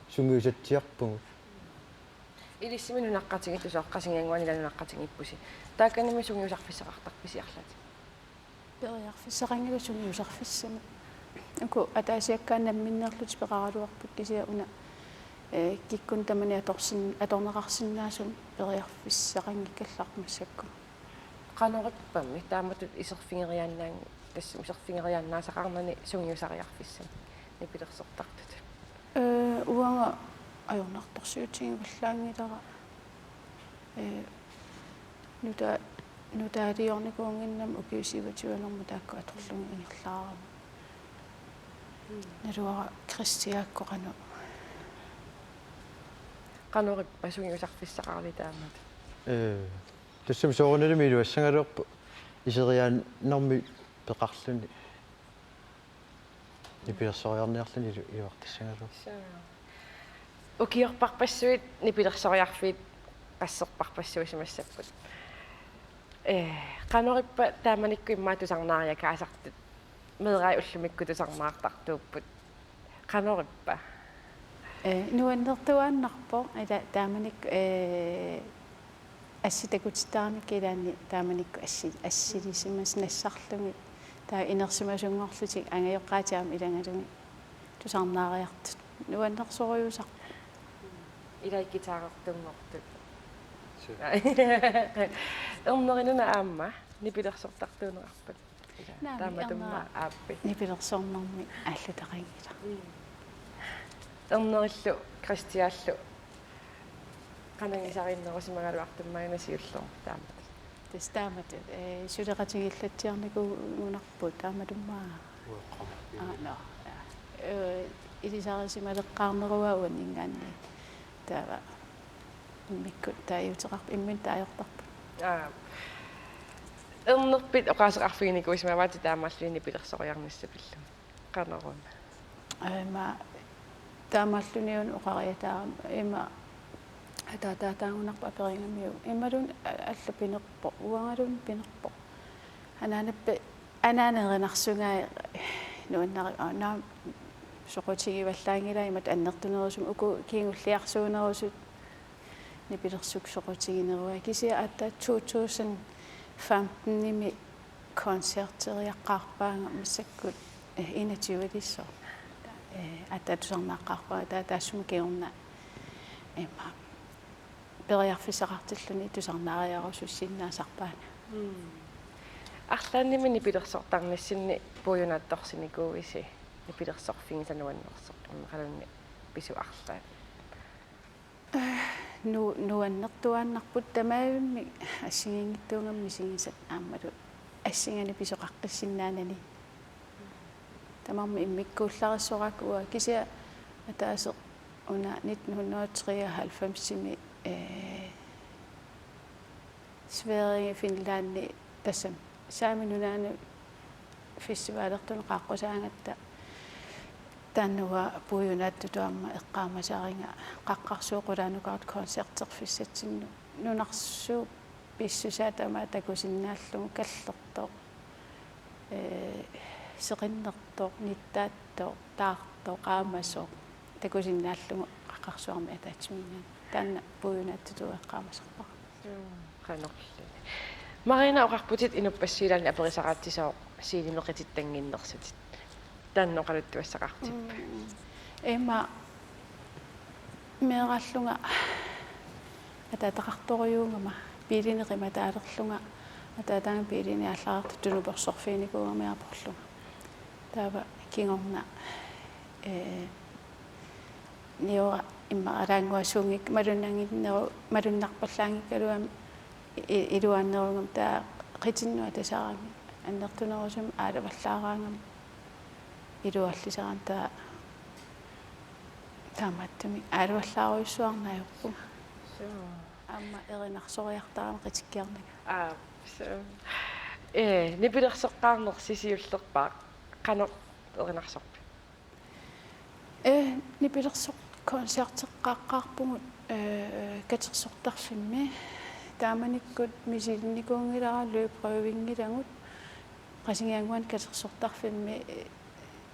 sungiusatsiarpugut. Ilissimi nunaqqatigiittut, sooq Qasigiannguani ila nunaqqatigiippusi. Taakkunannga sungiusarfissaqartarpisi arlaat? Periarfissaqanngilaq sungiusarfissamik. Uku ataasiakkaat namminneerlutik peqaraluarput, kisianni una, ee, kikkunnut tamanit atorsin-, atorneqarsinnaasumik periarfissaqanngikkallarpoq massakkut. Qanoq ippa taamatut iserfigeriaannaan-, tassami iserfigeriaannaasaqarnani sungiusariarfissamik nipilersortartutut? Ee, uanga ajornartorsiutigivallaanngilara. Ee, nuta-, nutaaliornikuunnginnama ukiut syvogtyvenermut taakku atorlugit ingerlareerama. Naluara Kristiakkut qanoq. Qanoq ippa sungiusarfissaqarali taamatut? Ee, tassami soorunalimi iluassagaluarpoq iseriaannarmik peqarluni. Nipilersoriarniarluni ilu-, iluartassagaluarpoq. Soo. Ukiorparpassuit nipilersoriarfiit qasserparpassuusimassapput. Ee, qanoq ippa taamanikkut immaqa tusarnaariakaasartut? Meerai ullumikkut tusarnaartartuupput. Qanoq ippa? Ee, nuannertuaannarpoq, ila taamanikkut, ee, assit takutittaramikkit ilaanni taamanikkut assi-, assilisimasut nassarlugit. Taava inersimasunngorlutik angajoqqaatitit aamma ilagalugit tusarnaariartut. Nuannersorujussuusarpoq. Ilai guitarertunngortut. Suu. Ernerinuna aamma nipilersortartuunerarpat? Naamik, taamatummaa erna aappi. Nipilersornermik aallutaqanngilaq. Mm. Ernerillu Kristiallu Qanangisariinnerusimagaluartummaana siullermik taamatut. Tassa taamatut, ee, suleqatigiillatsiarnikuugunarpugut taamatut aamma. Uaqqamik. Aa, nå. Ee, ilisarisimaleqqaarneruara uaninngaanniit. Taava immikkut taaguuteqarpoq, imminut taagortarput. Aa. Ernerpit oqaaseqarfiginikuusimavaatit taamaalilluni nipilersoriarnissat pillugit. Qanoruna. Ima taamaalluniuna oqariataarama ima ataataataagunarpoq aperigamiuk. Imaluunniit a-, allat pinerpoq, uangaluunniit pinerpoq. Anaanappa-, anaana erinarsugai nuannari-, aa, naamik soqutigivallaanngilai imatut annertunerusumik uku kingulliarsuunerusut nipilersukkut soqutiginerugai. Kisianni aatsaat to tusind femtenimi koncerteriaqqaarpaanga massakkut, eh, enogtyveliisoq. Eh, aatsaat tusarnaaqqaarpaanga taava taassuma kingorna ima periarfissaqartilluni tusarnaariarusussinnaasarpaanga. Mm. Arlaannimi nipilersortarnissinni puiunaatsorsinikuuisi nipilersorfigisat nuannersoq immaqaluunniit pisut arlaat? Nu-, nuannertuaannarput tamaavimmik assigiinngitsuugamik misigisat aammalu assinganik pisoqaqqissinnaanani. Tamarmik immikkuullarissoraakka uanga kisianni ataaseq una nitten hundrede og treoghalvfemsimi, eh, Sverige, Finlandi, tassami Saami nunaanni festivalertunik qaaqqusaagatta taanna uanga puiunaatsutut aamma eqqaamasariga qaqqarsuup qulaanukartut koncerterfissatsinnut nunarsuup pissusaa tamaat takusinnaallugu kallertoq, ee, seqinnertoq, nittaattoq, taartoq, qaamasoq takusinnaallugu qaqqarsuarmi ataatsimiingaanniit. Taanna puiunaatsutut eqqaamasarpara. Qanorlu. Marina, oqarputit inuppassuit ilaanni aperisaraatsisoq scenemeqitittannginnersutit. Taanna oqaluttuassaqartippa? Mm. Ima meeraallunga ataataqartorujuugama biilinik qimataalerlunga ataataga biilinik aallaqqaartut tunuporsorfiginikuugamiuk aporlunga. Taava kingorna, ee, niora immaqa alaannguaq suunngikkaluarlunga malunnannginneru-, malunnarpallaanngikkaluarlunga i-, iluaannerugama taava qitinnut atasarami annertunerusumik aalavallaaraangama iluallisarami taava taamaattumik aalavallaarujussuarneq ajorpunga. Suu. Aamma erinarsoriartarama qitikkiarnanga. Aa, suu. Ee, nipilersoqqaarnersi siullerpaaq qanoq erinarsorpit? Ee, nipilersoq koncerteqqaaqqaarpugut, ee, katersortarfimmi. Taamanikkut misilinnikuunngilara, lydprøvinngilagut. Qasigiannguani katersortarfimmi, ee,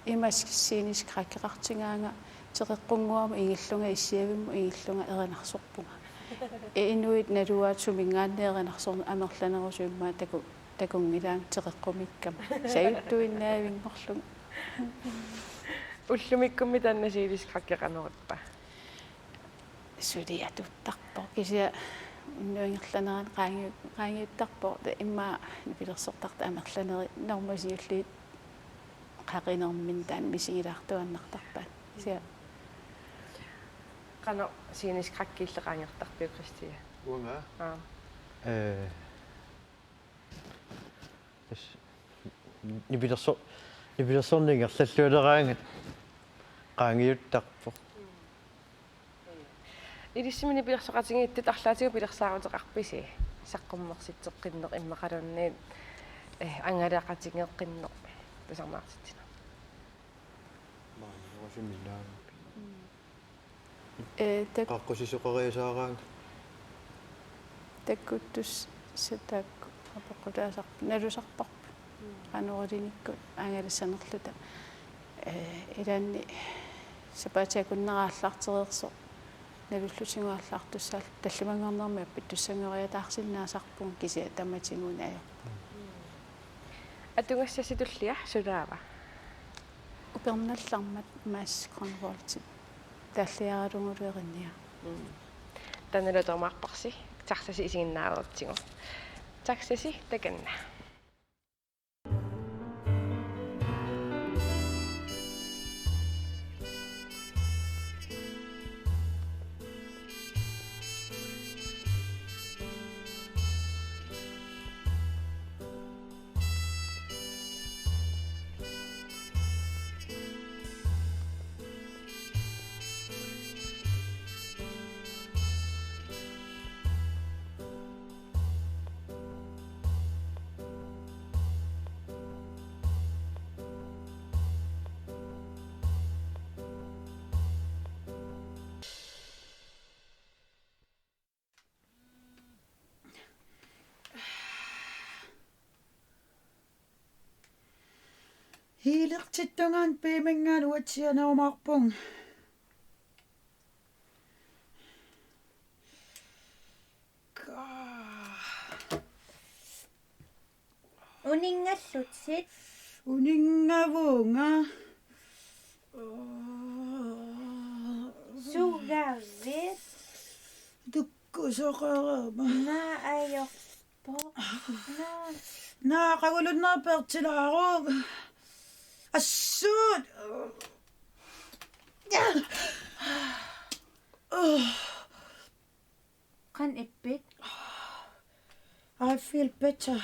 ima scenisk skrækkeqartigaanga teqeqqunnguamut ingillunga issiavimmut ingillunga erinarsorpunga. Ee, inuit naluaat suminngaanniit erinarsorneq amerlanerusumik immaqa taku-, takunngilaanga teqeqqumiikkama. Sajuttuinnaavinngorlunga. Ullumikkummi taanna scenisk skrækki qanoq ippa? Suli atuttarpoq. Kisianni unnuap ingerlanerani qaangiu-, qaangiuttarpoq. Taava immaqa nipilersortartut amerlanerit normaalsiulliit qaqinerminni taanna misigilaartuaannartarpaat. Kisianni. Qanoq scenisk skrækki illit qaangertarpit, Kristian? Uanga? Aa. Ee, Tassa nipilerso-, nipilersorneq ingerlallualeraangat qaangiuttarpoq. Ilissimi nipilersoqatigiittut arlaatigut pilersaaruteqarpisi? Saqqummersitseqqinneq immaqaluunniit, eh, angalaqatigeqqinneq tusarnaartitsineq. Maani, uasimilaampi. Ee, tak-, Qaqqusisoqariasaaraanga. Takkuttussat taakku apeqqutaasarput, nalusarparput. Mm. Qanoriliornikkut angalassanerluta. Ee, ilaanni sapaatip akunnera aallartereersoq. Nalullutigu aallartussaallunga tallimanngornermi appittussanngoriataarsinnaasarpunga kisianni tamatiguuna ajorpunga. Mm. Atugassasi tullia sulaava? Upernallarmat Mads Grønvoldip taalliaralugulu erinniarlugu. Mm. Taannalu atorumaarparsi, taxasi isiginnaareersigu. Taxasi takanna. Healertittungaanut B-minngaanniit uatsianerumaarpunga. Kaa. Uninngallutit. Uninngavunga. Sugavit. Tukkusoqarama. Naa ajorpoq. Naa. Naa, qagulunnera peertilaaruk. Assut. Qanoq ippit? I feel better.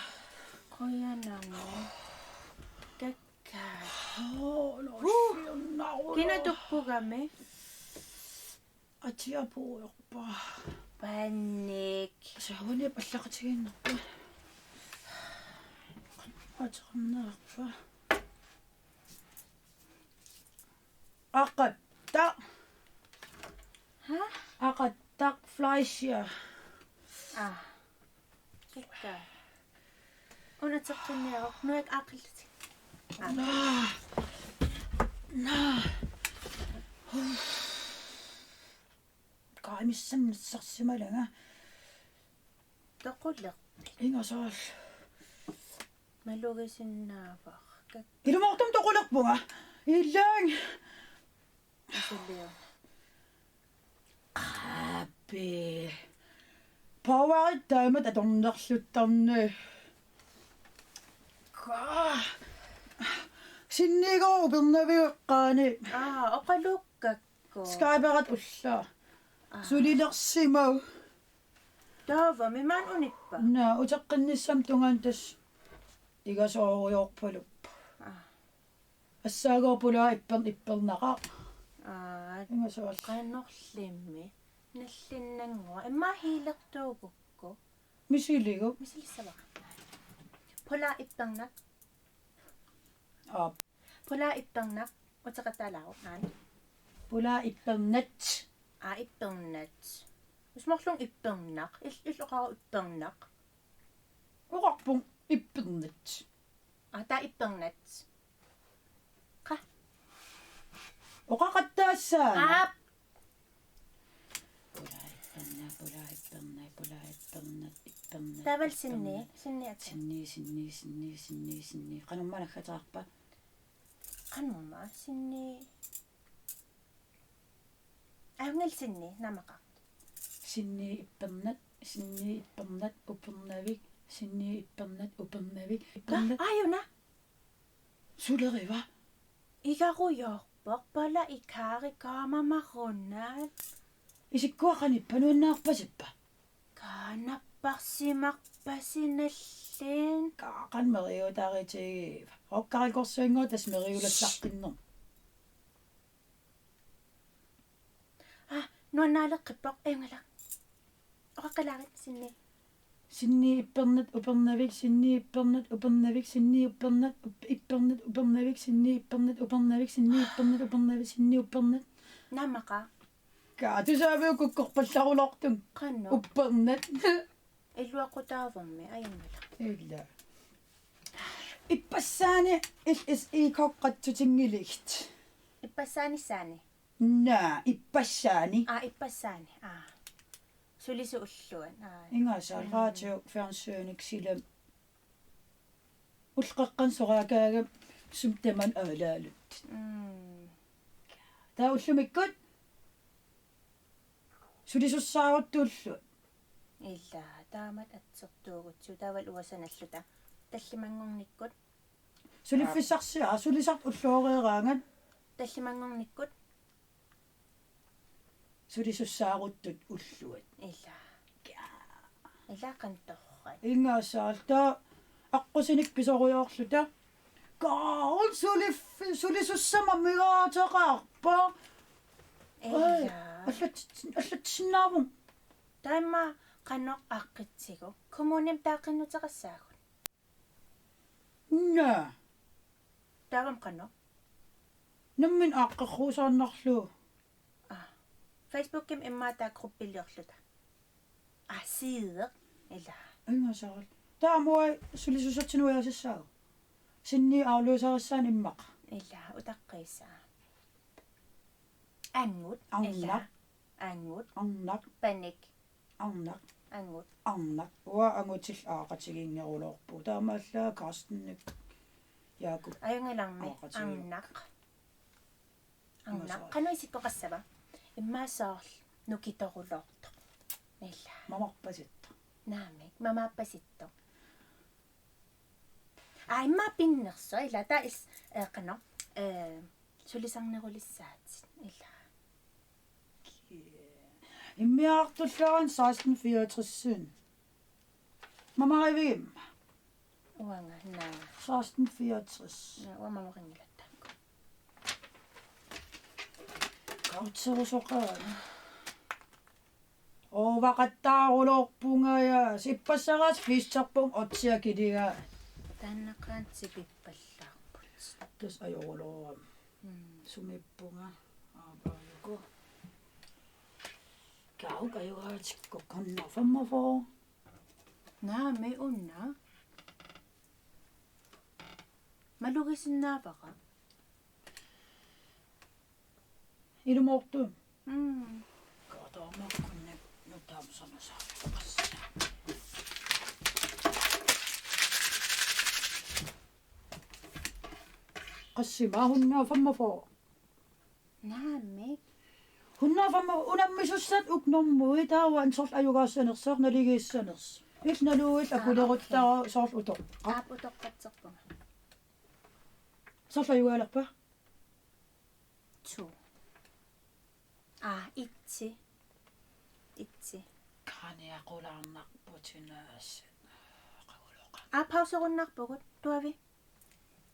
Qujanarmi. Kakkaak. Oh, no, uh, kina tukkugami? Atia puuerpa. Panik. Sauni pallaqatigiinnarpa. Aternaarpa. Aqattaq. Ha? Aqattaq Fleischer. Ah. Kikka. Una teqqinniaruk, nuak aqillutik. Ah. Naa. Naa. Kaamissan nassarsimalanga. Toqulerpit? Ingasaal. Malugisinnaavara. Ilumoortumik toqulerpunga. Ilaang. Asuliu. Qapi. Powerit taamak atornerluttarni. Kaa. Sinniigooq upernaviup eqqaani. Aa, oqaluukkakku. Skyperat ullaa. Aa. Sulilersimavoq. Taavami maani unippa? Naa, uteqqinnissamut tungaanut tassa igasoorujoorpaluppoq. Aa. Assaagooq pulaa ipper-, ippernaqaaq. Aa, ingasaal. Qanorlimi. Nallinnannguaq. Immaqa healertuugukku. Misiligu. Misilissavara. Pulaa ippernaq. Aap. Pulaa ippernaq. Uteqattaalaaruk, aana. Pulaa ippernat. Aa, ippernat. Isumaqarlunga ippernaq. Il-, illit oqaruk ippernaq. Oqarpunga ippernat. Aa, taava ippernat. Qa? Oqaqattaassaanga. Aap. Pulaa ippernat, pulaa ippernat, pulaa ippernat, ippernat, taavalu sinni, ippernat. Sinni atia. Sinni, sinni, sinni, sinni, sinni. Qanormaa naggataarpa? Qanormaa, sinni. Aungal sinni, naamaqaaq. Sinni ippernat, sinni ippernat, upernavik, sinni ippernat, upernavik, ippernat. Aa, aajuna. Suleriva? Igarujoorpoq, pala ikari kaamamarunnaat. Isikkua qanippa, nuannaarpasippa? Kaanapparsimarpasi nalliin. Kaa, qanoq meriuutaritigiva? Rockarikorssuinngooq tassa meriulassaqqinnermi. Aa, nuannaaleqqippoq, ajunngilaq. Oqaqqilaarit sinni. Sinni ippernat upernavik, sinni ippernat upernavik, sinni uppernat up-, ippernat upernavik, sinni ippernat upernavik, sinni ippernat upernavik, sinni uppernat. Naamaqaaq. Kaa, tusaaviuk kukkorpallaruloortunga. Qanoq? Uppernat. Iluaqutaavummi, ajunngilaq. Ila. Ippassaani il-, is-, iikoqqatsutinngilagit. Ippassaanissaani? Naa, ippassaani. Aa, ippassaani. Aa. Sulisut ulluat. Aa. Ingasaal. Mm. Radio, fjernsynik, silam. Ulloqeqqanut soraakaagami sumi tamaat aalaaluttut. Mm. Taava ullumikkut sulisussaaruttut ulluat. Ila, taamatut atsertuugutsigu, taavalu uanga sanalluta. Tallimanngornikkut. Suliffissarsiaq, aa, sulisartut ulloreeraangat. Tallimanngornikkut. Sulisussaaruttut ulluat. Ila. Kaa. Ila qanoq torrak. Ingasaal taava aqqusinik pisorujoorluta. Kaarl suliffi-, sulisussamik amigaateqarpa. Ila. Ai, allat-, allatsinnaavunga. Taama qanoq aqqitsigu. Kommunimi taaqqinnuteqassaagut. Naa. Taavami qanoq? Nammineq aaqqerruusaarnarlugu. Aa. Facebookimi immaqa taava gruppiliorluta. Aa, sideq. Ila. Ingasaal. Taava aamma uanga sulisussatsinnut ujaasissaagut. Sinni afløserissaanut immaqa. Ila, utaqqiisaa. Angut. Arnaq. Ila. Angut. Arnaq. Panik. Arnaq. Angut. Arnaq. Uanga angutillu aaqatiginngeruloorpugut. Taamaallaat Carstenik Jakob. Ajunngilami. Aaqatigiuk. Arnaq. Arnaq. Imasoq. Qanoq isikkoqassava? Immaqa soorlu nukitoruloortoq. Ila. Mamarpasittoq. Naamik, mamarpasittoq. Aa, immaqa pinnersoq, ila, taava is-, eh, qanoq, eh, sulisarnerulissaatit, ila. Immiartullaran seksten fireogtres. Mamarivigimma? Uanga, naa. Seksten fireogtres. Naa, uanga mamarinngilattaakku. Kautserusoqaanga. Oovaqattaaruloorpunga ja sippassaraat fiisterpung otsiakiliga. Taannaqaaq tipippallaarput. Tassa ajoruloorama. Mm. Sumiippunga. Aapaaluku. Kauk ajugaatikku hundrede og femogfyrre. Naamik, una. Malugisinnaavara. Ilumoortumik. Mm. Kaataamaakkunni nutaamik sanasaarpassi. Qassima? Hundrede og femogfyrre. Naamik. Hundrede og fem unammisussat uku normui, taava soorlu ajugaassanersoq, naligiissanersoq. Illit naluuit akuleruttaraa soorlu utoqqaq. Aap, utoqqatserpunga. Soorlu ajugaalerpa? To. Aa, itti. Itti. Kaaniaqulaarnarput inaasi. Qaguluqa. Aa, pauserunnaarpugut, tuavi.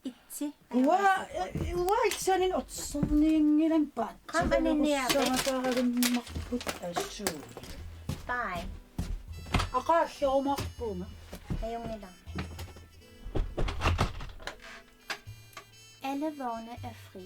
Itti. Uanga, uanga iksanin otsernianngilan paat. Qam aniniavi. Sanasaaragimmarput asuu. Bye. Aqaagiorumaarpunga. Ajunngilarmi. Alle vogne er fri.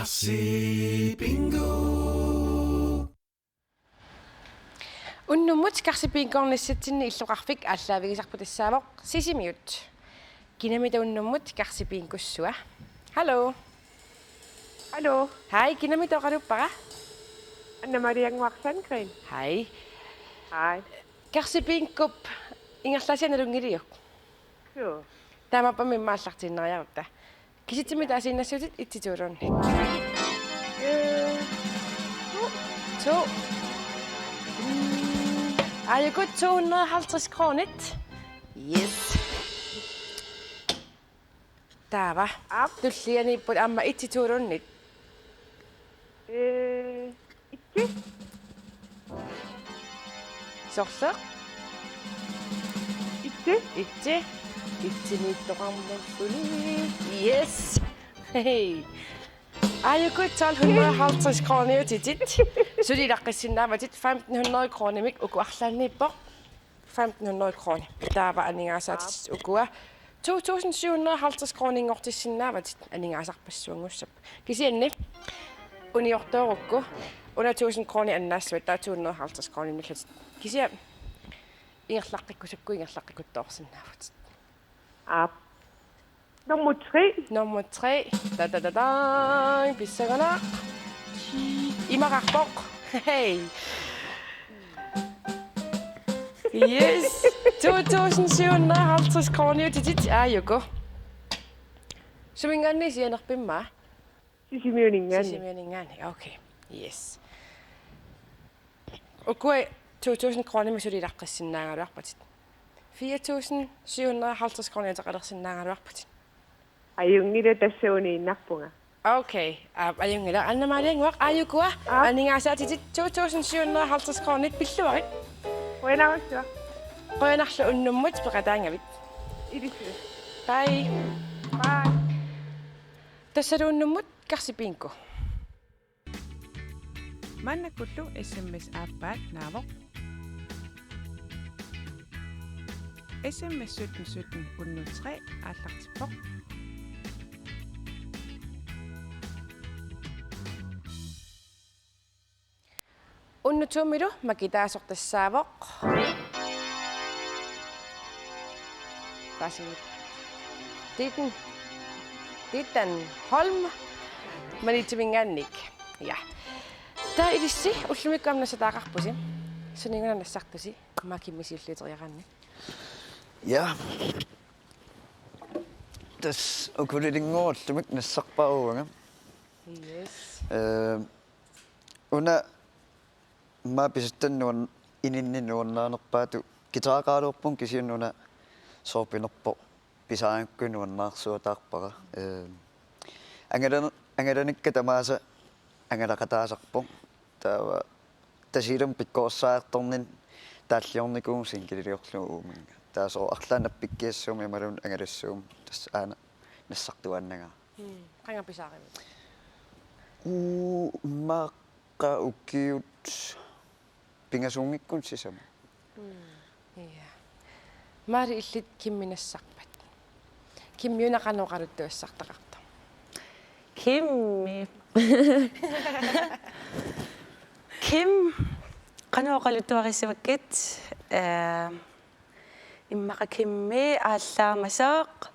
Karsi Bingo. Unnummut Karsi Bingoornissatsinni illoqarfik aallaavigisarput tassaavoq Sisimiut. Kinamita unnummut Karsi Bingossua? Hallo. Hallo. Hej, kinamita oqaluuppara? Anna Maria Nguarsangren. Hej. Hej. Karsi Bingop ingerlaasiaq nalunngiliuk? Joo. Taamaappoq immaqa aallartiinnariarutta. Kisitsimik taasiinnassuutit et til to-luunniit? Øh, to. To. Mm, aajuku to hundrede og halvtreds kronit. Yes. Taava. Aap. Tullianiipput aamma et til to-luunniit. Øh, et. Sorleq? Et. Et. Etimiittoqarnerluni. Yes. Hej. Aajuku tolv hundrede og halvtreds kroniutitit. Suli ilaqqissinnaavatit, femten hundrede kronimik uku arlaanniippoq. Femten hundrede kroner. Taava aningaasaatitit ukua to tusind syv hundrede og halvtreds kroninngortissinnaavatit, aningaasarpassuanngussappat. Kisianni uniortoorukku una tusind kroner annaassavat, taava to hundrede og halvtreds kroner millat. Kisianni ingerlaqqikkusukku ingerlaqqikkuttoorsinnaavutit. Aap. Nummer tre. Nummer tre. Da, da, da, da. Pissanganaq. Imaqarpoq. Hej. Yes. To tusind syv hundrede og halvtreds kroniutitit aajuku. Suminngaanniit sianerpimma? Sisimiuninngaanniit. Sisimiuninngaanniit. Okay. Yes. Ukua to tusind kronimik suli ilaqqissinnaagaluarpatit. Fire tusind syv hundrede og halvtreds kroner ateqalersinnaagaluarpatit. Ajunngilaq, tassa uniinnarpunga. Okay. Aap, ajunngilaq. Anna Maria Nguaq, aajukua. Aap. Aningaasaatitit to tusind syv hundrede og halvtreds kronit pilluarit. Qujanarsuaq. Qujanarlu unnummut peqataagavit. Ilisilu. Bye. Bye. Tassalu unnummut Karsi Bingo. Maannakkullu S M S aappaat naavoq. S M S sytten sytten hundrede tre aallartippoq. Unnutuumilu makitaasoq tassaavoq. Taasinut. Titten. Titten Holm. Maniitsuminngaanniit. Ja. Taava ilissi ullumikkut aamma nassataaqarpusi. Suniuna nassartusi? Makkimmi siulliuteriaraanni. Ja. Tassa ukulilinngooq ullumi nassarpara uanga. Yes. Øh, una immaqa pisuttanut nuan-, ininni nuannaanerpaatut guitaraqaraluarpunga, kisianni una soorpinerpoq pisaanngikkuit nuannaarsuataarpara. Øh, angalani-, angalanikka tamaasa angalaqataasarpoq. Taava Tasiilami pikkorissaartorninni taalliornikuuvunga singleliorlugu uuminnga. Taava soorlu arlaannik nappikkiassuummat imaluunniit angalassuummat tassa aana nassartuaannagara. Mm, qanga pisaarivit? Uu, immaqa ukiut pingasuunngikkunik sisamat. Mm. Ja. Maali, illit Kimmi nassarpat? Kimmiuna qanoq oqaluttuassartaqartoq? Kimmi. Kim, qanoq oqaluttuarissavakkit? Øh, immaqa Kimmi aallaamasoq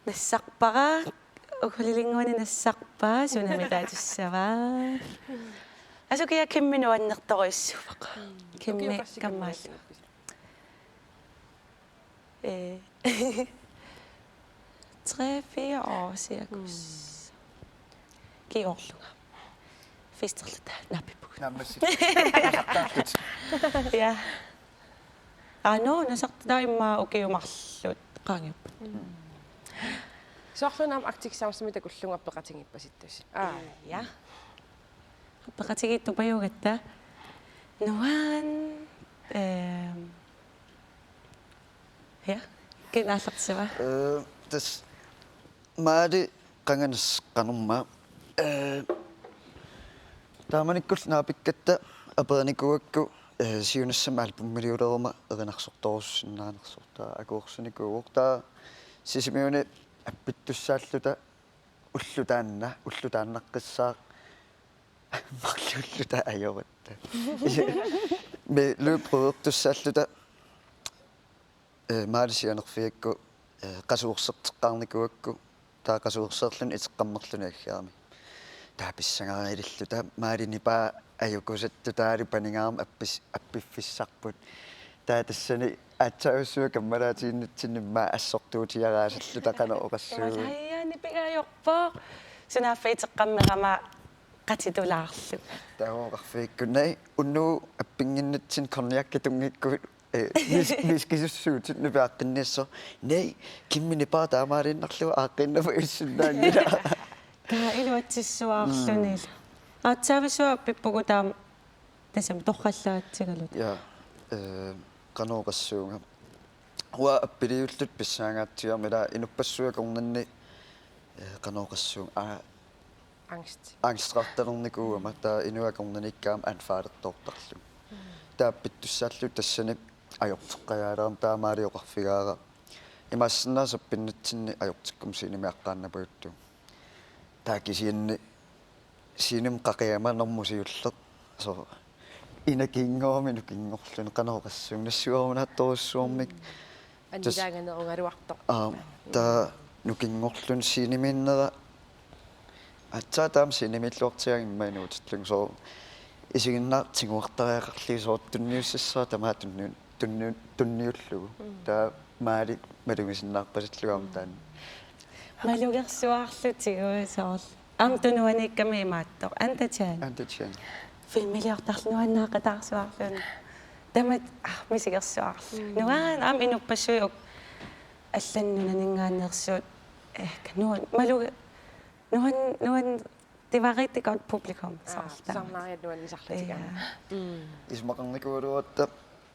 nassarpara, ukulilinngooq nassarpara, sunami taatussava? Asukiaq Kimmi nuannertorujussuuvoq. Mm. Kimmi ukiut qassikka kammaallu. Nuannertorujussuuvoq. Øh, tre, fire år cirkus. Mm. Kingorlunga. Festerluta naapippugut. Naammassi. Ja. Aa, nå, nassartut taava immaqa ukiut marluk qaangiupput. Mm. Soorlu una aamma Arctic Soundsimi takullugu peqatigiippasittusi. Aa. Øh, ja. Peqatigiittupajuugatta. Nuan, øhm, ja, kina aallartissavat? Øh, tassa Maali qanga nasseqqanerma. Øh, taamanikkullu naapikkatta aperinikuugakku, øh, siunissami albumiliuleruma erinarsortorusussinnaanersoq, taava akuersinikuuvoq. Taava Sisimiuni appittussaalluta Ulloq taanna, ulloq taannaqqissaaq. Marluk ulloq taava ajoratta. Isi-, me løb prøvertussaalluta, eh, Maalit sianerfigakku, eh, qasuerserteqqaarnikuuakku, taava qasuerseerluni iteqqammerluni aggerami. Taava pissangarilluta Maalit nipaa ajukusattu taavalu panigaarmat appis-, appiffissarput. Taava tassani aatsaavissuaq kammalaatiginnitsinni immaqa assortuutiaraasilluta qanoq oqassuunga. Tamassi aajaanik pigajorpoq. Sunaaffa iteqqammerama qatitulaarlunga. Taava oqarfigaakku: Naa, unnugu appinnginnitsinni konjakki tunngikkuit, eh, whisky-, whiskysussuutit nipaaqqinniassaaq. Naa, Kimmip nipaa taamaaliinnarlugu aaqqiinnarpassinnaanngilaq. Taava iluatsissuaarlunilu. Mm. Aatsaavissuaq appippugut taama tassami torrallaatsigaluta. Ja, eh, qanoq oqassuunga. Uanga appiliulluta pissaangaatsiarmi, ilaa, inuppassuit akornanni, eh, qanoq oqassuunga. Aa, angst. Angstertartalernikuugama, taava inuit akornanniikkaangama anfaldertoortarlunga. Mm. Taava appittussaalluta tassani ajorteqqajaalerama, taava Maalit oqarfigaara: Imaassinnaavoq appinnitsinni ajortikkuma scenemi aqqaannapajuttugut. Taava kisianni scenemi qaqigama normu siulleq. Soorlu. Inakinngorami nukinngorluni qanoq oqassuunga nassuiarunaattorujussuarmik. Mm. Annilaanganerugaluartoq. Aa, taava nukinngorluni scenemiinnera. Aatsaat taama scenemiilluartigaangat immaqa inuutillunga soorlu. Isiginnaartiguartariaqarluni soorlu tunniussissaaq tamaat tunniu-, tunniu-, tunniullugu. Mm. Taava Maalit malugisinnaarpasillugu aamma taanna. Malugersuarlutigu soorlu. Aamma tunuaniikkami imaattoq. Anda Chan. Anda Chan. Filmiliortarluni nuannaaqataarsuarluni. Tamatta, ah, misigersuarluni. Mm. Nuann-, aamma inuppassuit uku allanut nunaninngaanneersut. Eh, nuan-, maluge-, nuan-, nuan-, det var rigtig godt publikum, aa, soorlu. Tusarnaariat nuannisarlutik aamma. Ja. Mm. Isumaqarnikuugaluaratta,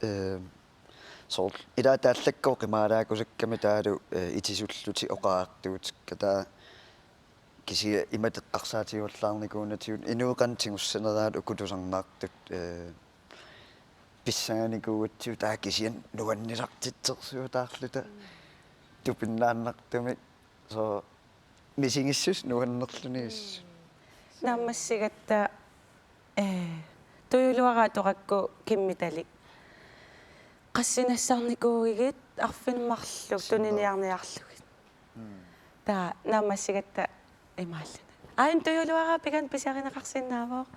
eh, soorlu. Ilaa taallakkut oqimaalaakusakkami taavalu, eh, itisullutik oqariartuutikka taava kisianni imatut eqqarsaatigivallaarnikuunatigut inuit qanoq tigussaneraat uku tusarnaartut, eh, pissanganikuugatsigu taava kisianni nuannisartitsersuutaarluta. Mm. Tupinnaannartumik soorlu misigissuseq nuannerluni assut. Mm. Naammassigatta, eh, tujuuluaraat toqakku Kimmitalik. Qassit nassaarnikuugigit arfineq-marluk tuniniarniarlugit. Mm. Taava naammassigatta imaalluni. Aajuna tujuuluaraat pigaanni pisiarineqarsinnaavoq.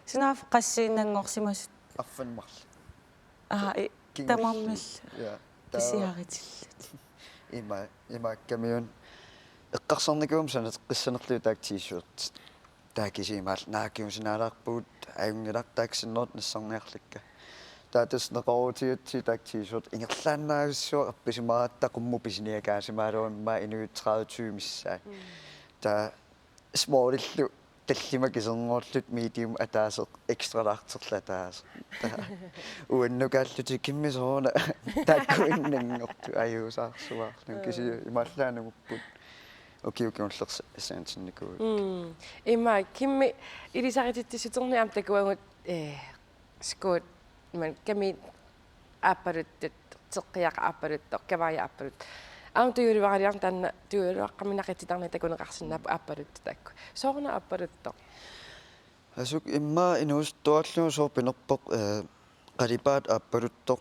Sunaaffa qassiinnanngorsimasut. Arfineq-marluk. Aa, i-, kingursuk. Tamarmik. Ja, taava pisiaritillutik. Ima, imaakkamiuna eqqarsarnikuugama sanateqqissanerlugit taakku T-shirtit. Taava kisianni imaalluta: Naa, kingusinaalaarpugut, ajunngilaq taakku sinneruttut nassarniarlakka. Taava tassa neqeroorutigatsigu taakku T-shirtit ingerlaannavissuaq appisimaratta qummut pisiniakaasimagaluarami immaqa inuit tredive tyve missaat. Mm. Taava smallillu tallimat kiserngorlutik medium ataaseq extra largerlu ataaseq. Taava uannukaallutik: Kimmi sooruna taakkuinnanngortut, ajuusaarsuaarlunga. Mm. Kisianni imaallaannguupput. Ukiut kingullerni assangatsinnikuugakkit. Mm. Ima Kimmi ilisarititsissuterni aamma takuagut, eh, skuut, imaluunniit kamiit aappaluttut, teqqiaq aappaluttoq, kavaajat aappaluttoq. Aamma tujuuluaraliorneq taanna, tujuuluaqqami naqitittarneq takuneqarsinnaapput aappaluttut taakku. Sooruna aappaluttoq? Assut immaqa inuusuttuarlugu soorlu pinerpoq, eh, qalipaat aappaluttoq,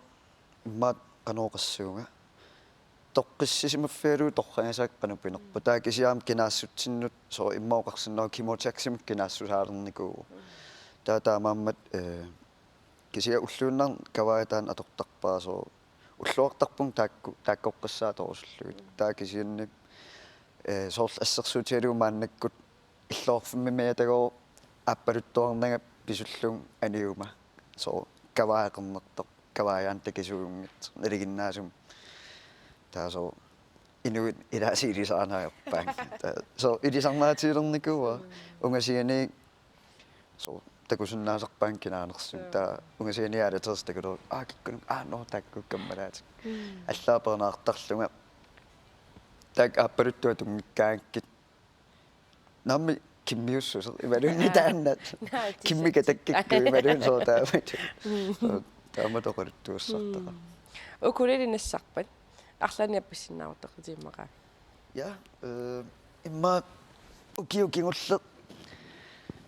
immaqa qanoq oqassuunga. Toqqissisimaffigalugu torragisakka qanoq pinerpoq. Mm. Taava kisianni aamma kinaassutsinnut soorlu immaqa oqarsinnaavoq Kimochaksimut kinaassusaalernikuuvoq. Mm. Taava taamaammat, eh, kisianni ulluinnarni kavaajat taanna atortarpara soorlu. Ulloqartarpunga taakku, taakkoqqissaat torusullugit. Mm. Taava kisianni, eh, soorlu assersuutigalugu maannakkut illoqarfimmi miatagooq aappaluttuarnanga pisullunga aniuma. Soorlu kavaajat qernertoq, kavaajat aamma takisuunngitsoq, nalinginnaasumik. Taava soorlu inuit ilaasa ilisarineq ajorpaannga. Taava soorlu ilisarnaatigilernikuuara, mm, ungasianiit soorlu takusinnaasarpaannga kinaanersugut. Mm. Taava ungasianiit aalatersi takuleripput: Aa, kikkunnut, aa, nå, taakku kammalaatikka. Mm. Allaat peernaartarlunga. Taakku aappaluttut atunngikkaangakkit: Naamik, Kimmiussuseq imaluunniit, aa, taanna. Naa, Kimmi tassa. Katakkikkut imaluunniit soorlu taamatut. Mm. Soorlu taamatut oqaluttuassartaqaaq. Mm. Ukulele nassarpat arlaannik appissinnaavortoqqitit immaqa? Ja, eh, immaqa Ukioq kingulleq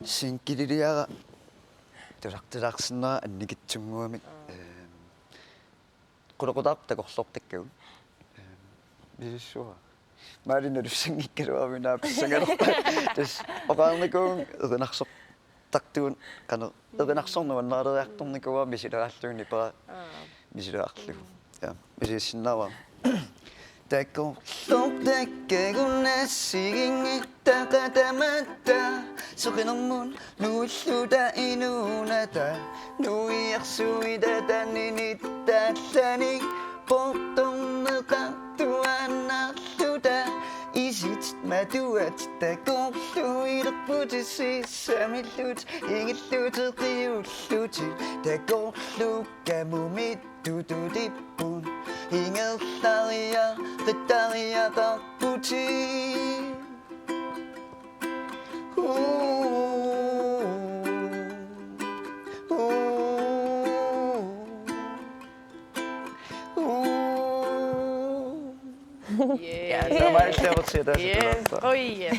singililiara tusartilaarsinnera annikitsunnguamik. Aap. Ehm, qulaqutaarput takorloortakkagut. Ehm, misissuara. Maali nalussanngikkaluarami naapissagaluarpara. Tassa oqarnikuuvunga erinarsortartugut qanoq erinarsorneq nuannareriartornikuuara misileraarlugu nipera. Aap. Misileraarlugu. Ja, misissinnaavara. Takorloortakkagut assigiinngitsut tamatta soqinermut nuilluta inuunata nuiarsuita taninittaallani portorneqartuaannarluta isitit matuatit takorluuilerputit sissamillutit ingillutit qiullutit takorluukkamumit tututipput ingerlariaqittariaqarputit. Uu. Uu. Uu. Yes. Ja, det var meget sjovt at se dig. Yes, oh yeah.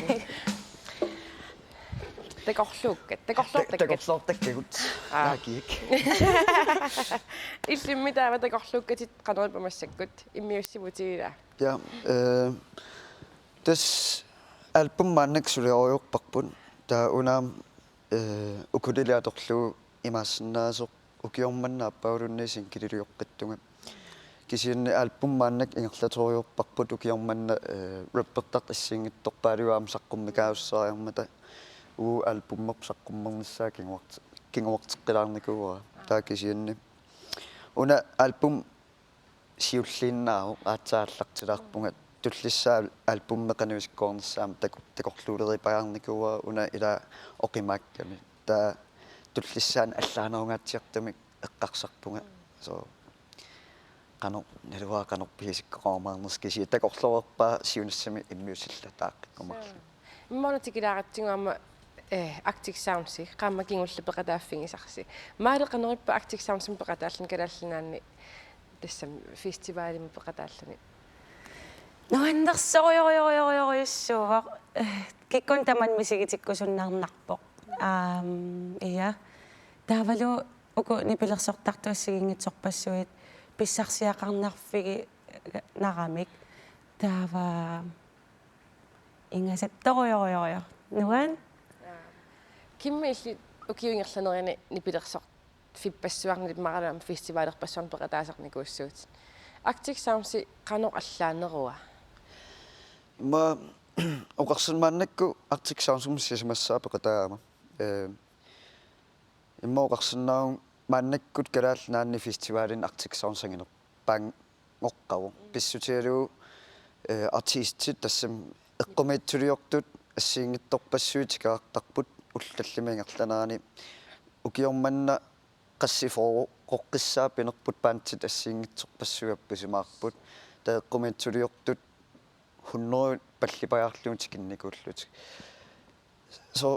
Takorluukkat, takorloortakkat. Takorloortakkagut. Aap. Taakkiik. Illimmi taava takorluukkatit qanoq ippa massakkut immiussivutit ilaa? Ja, eh, tassa album maannakkut suliorujorparput. Taava una, eh, ukulele atorlugu imaassinnaasoq ukioq manna aappaaluunniit singililioqqittunga. Kisianni album maannakkut ingerlatorujorparput ukioq manna, eh, rappertartut assigiinngitsorpaaluit aamma saqqummikaajussaariarmata. Uagut albumerput saqqummernissaa kinguart-, kinguarteqqilaarnikuuara. Taava kisianni una album siulliinnaavoq aatsaat aallartilaarpunga tullissaa albumimi qanoq isikkoornissaa aamma tako-, takorluuleripajaarnikuuara una ilaa oqimaakkami. Taava tullissaani allaanerungaatsiartumik eqqarsarpunga. So, qanoq naluara qanoq pigisikkoqarumaarnersoq kisianni takorloorpaa siunissami immiussillataaqqikkut marluk. Immaqa una tikilaaratsigu aamma, eh, Arctic Sounds, qaammat kingulleq peqataaffigisarsi. Maali qanoq ippa Arctic Soundsimi peqataalluni Kalaallit Nunaanni tassami festivalimut peqataalluni? Nuannersorujorujorujorujussuuvoq. Eh, kikkunnit tamanit misigitikkusunnarnarpoq. Aam, ja. Taavalu uku nipilersortartut assigiinngitsorpassuit pissarsiaqarnerfigineramik. Taava ingasattorujorujorujor. Nuann? Kimmi illit ukiup ingerlanerani nipilersorfippassuarnik imaluunniit festivalerpassuarnik peqataasarnikuussuutit? Arctic Sounds qanoq allaanerua? Immaqa oqarsin maannakkut Arctic Soundsimi sisamassaa peqataagama. Eh, immaqa oqarsinnaavunga maannakkut Kalaallit Nunaanni festivalinik Arctic Sounds anginerpaanngoqqavoq. Pissutigalugu, eh, artistit tassami eqqumiitsuliortut assigiinngitsorpassuit tikeraartarput ullut tallimat ingerlaneranni ukioq manna qassifooroqqissaa pinerput bandit assigiinngitsorpassuit appisimaarput. Taava eqqumiitsuliortut hundrede pallipajaarlugu tikinnikuullutik. So,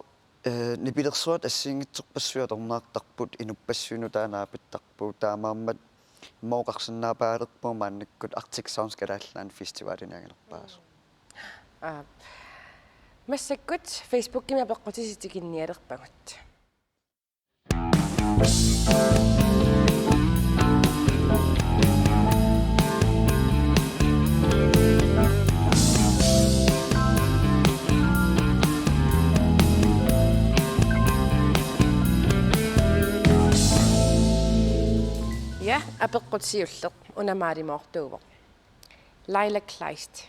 eh, nipilersuat assigiinngitsorpassuit atornaartarput, inuppassuit nutaat naapittarput, taamaammat immaqa oqarsinnaapaalerpunga maannakkut Arctic Sounds Kalaallit Nunaanni festivalinik anginerpaasoq. Aap. Massakkut Facebookimi apeqqutisi tikinnialerpagut. Ja, apeqqut siulleq, una Maalimoortuuvoq. Laila Kleist.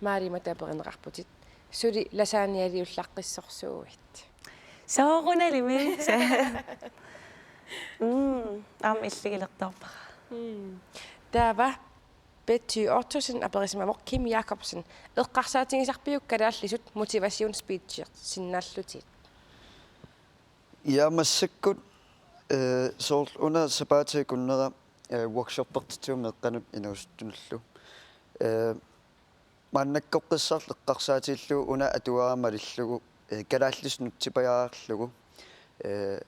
Maali imatut aperineqarputit. Suli lasagneliullaqqissorsuuit? Soorunalimi. Mm, aamma illigilertoorpara. Mm. Taava Betty Ottosen aperisimavoq Kim Jakobsen. Eqqarsaatigisarpiuk kalaallisut motivationsspeechersinnaallutit? Ja, massakkut, eh, soorlu una sapaatip akunnera, eh, workshoppertitsivunga meeqqanut inuusuttunullu. Eh, maannakkoqqissaarlu eqqarsaatigalugu una atuagaq malillugu, eh, kalaallisut nutsipajaarlugu, eh,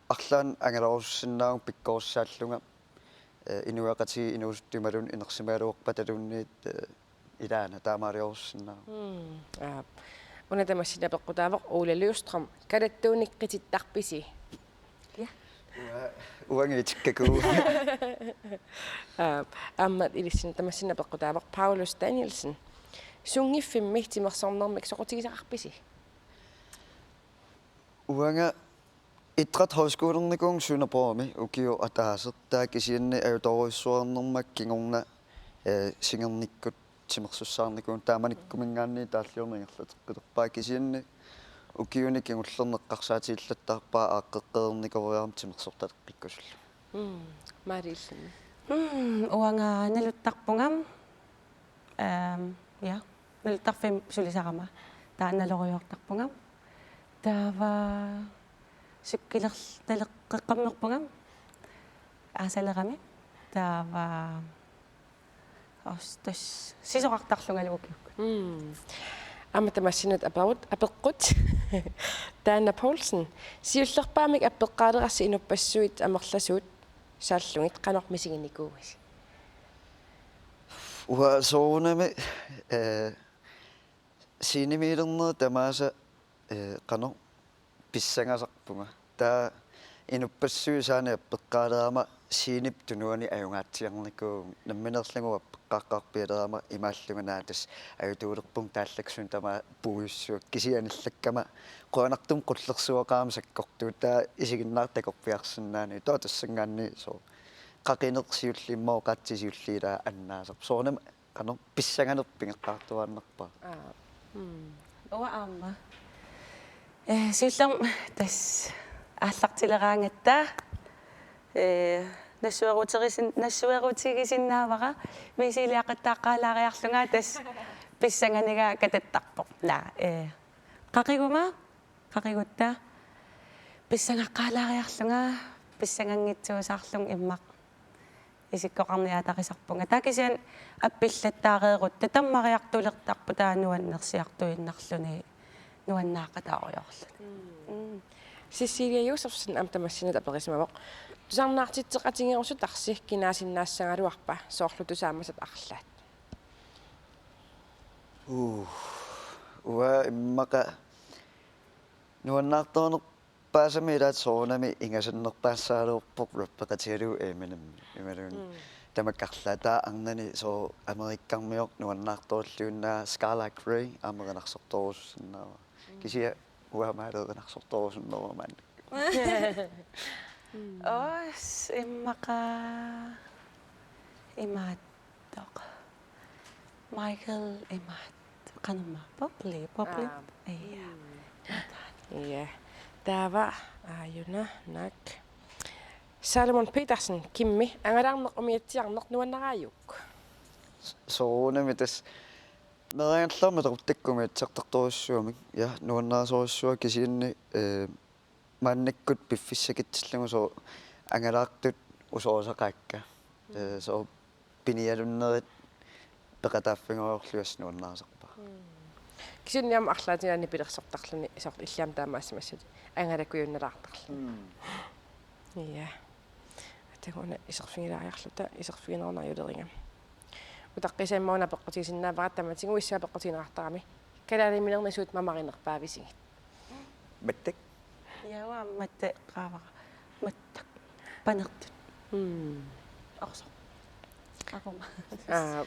arlaannik angalarusussinnaavunga pikkorissaallunga, eh, inuiaqatigiit inuusuttut imaluunniit inersimagaluarpataluunniit, eh, ilaana taamaaliorussinnaavunga. Mm, aap. Una tamassinnut apeqqutaavoq Ole Løvstrøm: Kalattuunik qitittarpisi? Ja. Ua-, uanga itikkakkit. Aa, aamma ilissinnut tamassinnut apeqqutaavoq Paulus Danielsen: Sunngiffimmi timersornermik soqutigisaqarpisi? Uanga idrætshøjskolernikuuvunga Sønderborgimi ukioq ataaseq, taava kisianni ajutoorujussuarnerma kingorna, eh, singernikkut timersussaarnikuuvunga, taamanikkuminngaanniit taalliorneq ingerlateqqilerpaa, kisianni ukiuni kingullerni eqqarsaatigillattaarpara aaqqeqqereernikooriarama timersortaleqqikkusullugu. Mm, Maaliillinni? Mm, uanga naluttarpunga. Ehm, ja, naluttarfimmi sulisarama. Taava naloriuartarpunga. Taava sukkilertaleqqeqqammerpunga aasalerami. Taava os-, tassa sisorartarlungalu ukiukkut. Mm. Aamma tamassinnut aperut-, apeqqut. Taanna Poulsen: Siullerpaamik appeqqaalerassi inuppassuit amerlasuut saallugit, qanoq misiginikuuisi? Uanga soorunami, eh, scenemiilernerit tamaasa, eh, qanoq pissangasarpunga. Taava inuppassuit saannik appeqqaalerama scenep tunuani ajugaatsiarnikuuvunga. Nammineerlunga appeqqaaqqaarpialerama imaallunga: Naa, tassa ajutuulerpunga taallakkut, suna tamaat puigussavakka. Kisianni anillakkama qujanartumik qullersuaqarama sakkortuut, taava isiginnaartut takorpiarsinnaanagit. Taava tassanngaanniit soorlu qaqineq siulliit immaqa oqaatsit siulliit ilaa annaasarput. Soorunami qanoq pissanganerput pigeqqaartuaannarpara. Aa. Mm. Uanga aamma. Eh, siullermik tassa aallartileraangatta, eh, nassueruterisin-, nassuerutigisinnaavara, misiliaqattaaqqaalaariarlunga tassa pissanganigaa katattarpoq. Naa, eh, qaqiguma, qaqigutta pissangaqqaalaariarlunga, pissanganngitsuusaarlunga immaqa isikkoqarniaatarisarpunga. Taava kisianni appillattaareerutta tammariartulertarpoq, taava nuannersiartuinnarluni nuannaaqataarujoorluni. Mm. Mm. Cecilia Josefsen aamma tamassinnut aperisimavoq: Tusarnaartitseqatigerusutarsi kinaassinnaassagaluarpa, soorlu tusaamasat arlaat? Uh, uanga immaqa nuannaartornerpaasami ilaat soorunami ingasannerpaassagaluarpoq rappeqatigalugu Eminem. Imaluunniit. Mm. Tamakku arlaat, taava arnani soorlu Amerikkarmioq nuannaartorluinnarpoq, Skylar Grey, aamma erinarsortorusussinnaavara. Mm. Kisianni uanga aamma erinarsortorusunneruma maanna. Mm. Os immaqa imaattoq. Michael imaattoq. Qanormaa, Bublé, Bublé. Aa. Ja. Mm. Ja. Taava aajuna naak. Salomon Petersen, Kimmi: Angalaarneq umiatsiarneq nuannaraajuk? Soorunami tassa meeraagallarama takuttakkumi umiatsiartartorujussuugami. Ja, nuannarisorujussuuara, kisianni, eh, maannakkut piffissakatsillugu soorlu angalaartut usorisaqaakka. Mm. Eh, soorlu pinialunnerit peqataaffigereerlugit nuannarisarpara. Mm. Kisianni aamma arlaatigut nipilersortarluni soorlu illit aamma taamaassimassutit angalakujunnaalaartarluni. Mm. Ja. Atagu una iserfigilaariarluta, iserfiginerunerujuleriga. Utaqqisa immaqa una apeqqutigisinnaavara, tamatigut issuapeqqutigineqartarami. Kalaaliminerni suut mamarinerpaavisigit? Mattak. Ja, uanga mattak qaavara. Mattak. Panertut. Mm. Orsoq. Aquma. Aa.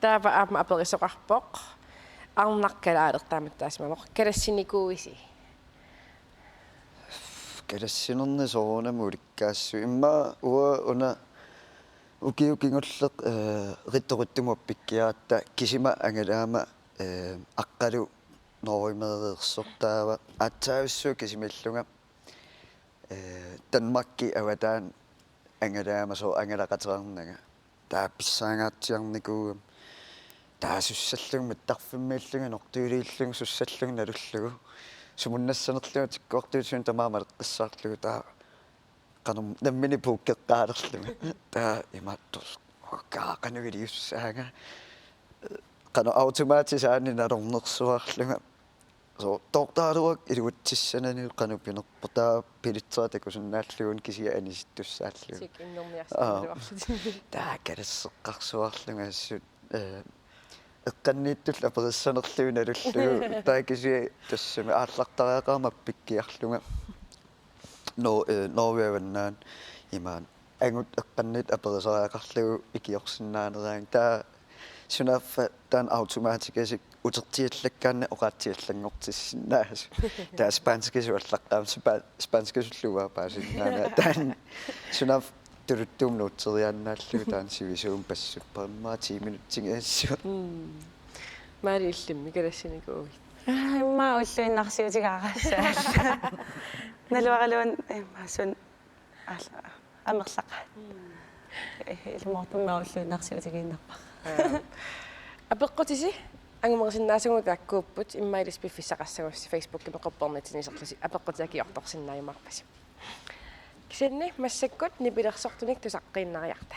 Taava aamma aperisoqarpoq: Arnaq kalaalertaammata taasimavoq: Kalassinikuuisi? Kalassinerni soorunami ulikkaassuuvoq. Immaqa uanga una ukiut kingulleq, eh, rittorittumut appikkiaratta kisima angalaama, eh, aqqalu Norgemeereersoq, taava aatsaavissuaq kisimiillunga, eh, Danmarki avataani angalaama soorlu angalaqateqarnanga. Taava pissaangaatsiarnikuugama. Taava sussallunga mittarfimmiillunga, nortuiliillunga, sussallunga nalullugu. Sumunnassanerlunga tikkuartuutit suna tamaat maleqqissaarlugu, taava qanoq nammineq puukkeqqaalerlunga. Taava imaattorlu. Oka, qanoq iliussaanga. Qanoq automatisk aani nalornersuarlunga. Soorlu toortaaluak iluatsissanani qanoq pinerpoq, taava bilitsera takusinnaallugu kisianni anisittussaallugu. Check-innerniarsaagaluarlutit. Aa. Taava kalasseqqarsuarlunga assut, eh, eqqanniittullu aperissanerlugit nalullugu. Taava kisianni tassami aallartariaqarama appikkiarlunga. Nor-, eh, Norge avannaani imaani. Angut eqqanniit aperisariaqarlugu ikiorsinnaaneraangat. Taava sunaaffa taanna automatikasik utertiallakkaanni oqaatsiallanngortissinnaasut. Taava spanskisut allaqqaammat spa-, spanskisullu uanga paasinnaananga. Taanna sunaaffa tuluttuumik nuutseriaannaallugu taanna sivisuumik passuppara immaqa ti minutsinngaassuaq. Mm. Maali illimmi kalassinikuuit? Aa, immaqa ulluinnarsiutigaarassaaq. Naluaraluunniit immaqa suna aal-, amerlaqa. Mm. Ilumoortumik ulluinnarsiutigiinnarpara. Aa. Apeqqutisi angumerisinnaasugut taakkuupput, immaqa ilissi piffissaqassagussi Facebookimi Quppernitsinni iserlusi apeqqutit akiortorsinnaajumaarpasi. Kisianni massakkut nipilersortunik tusaqqiinnariarta.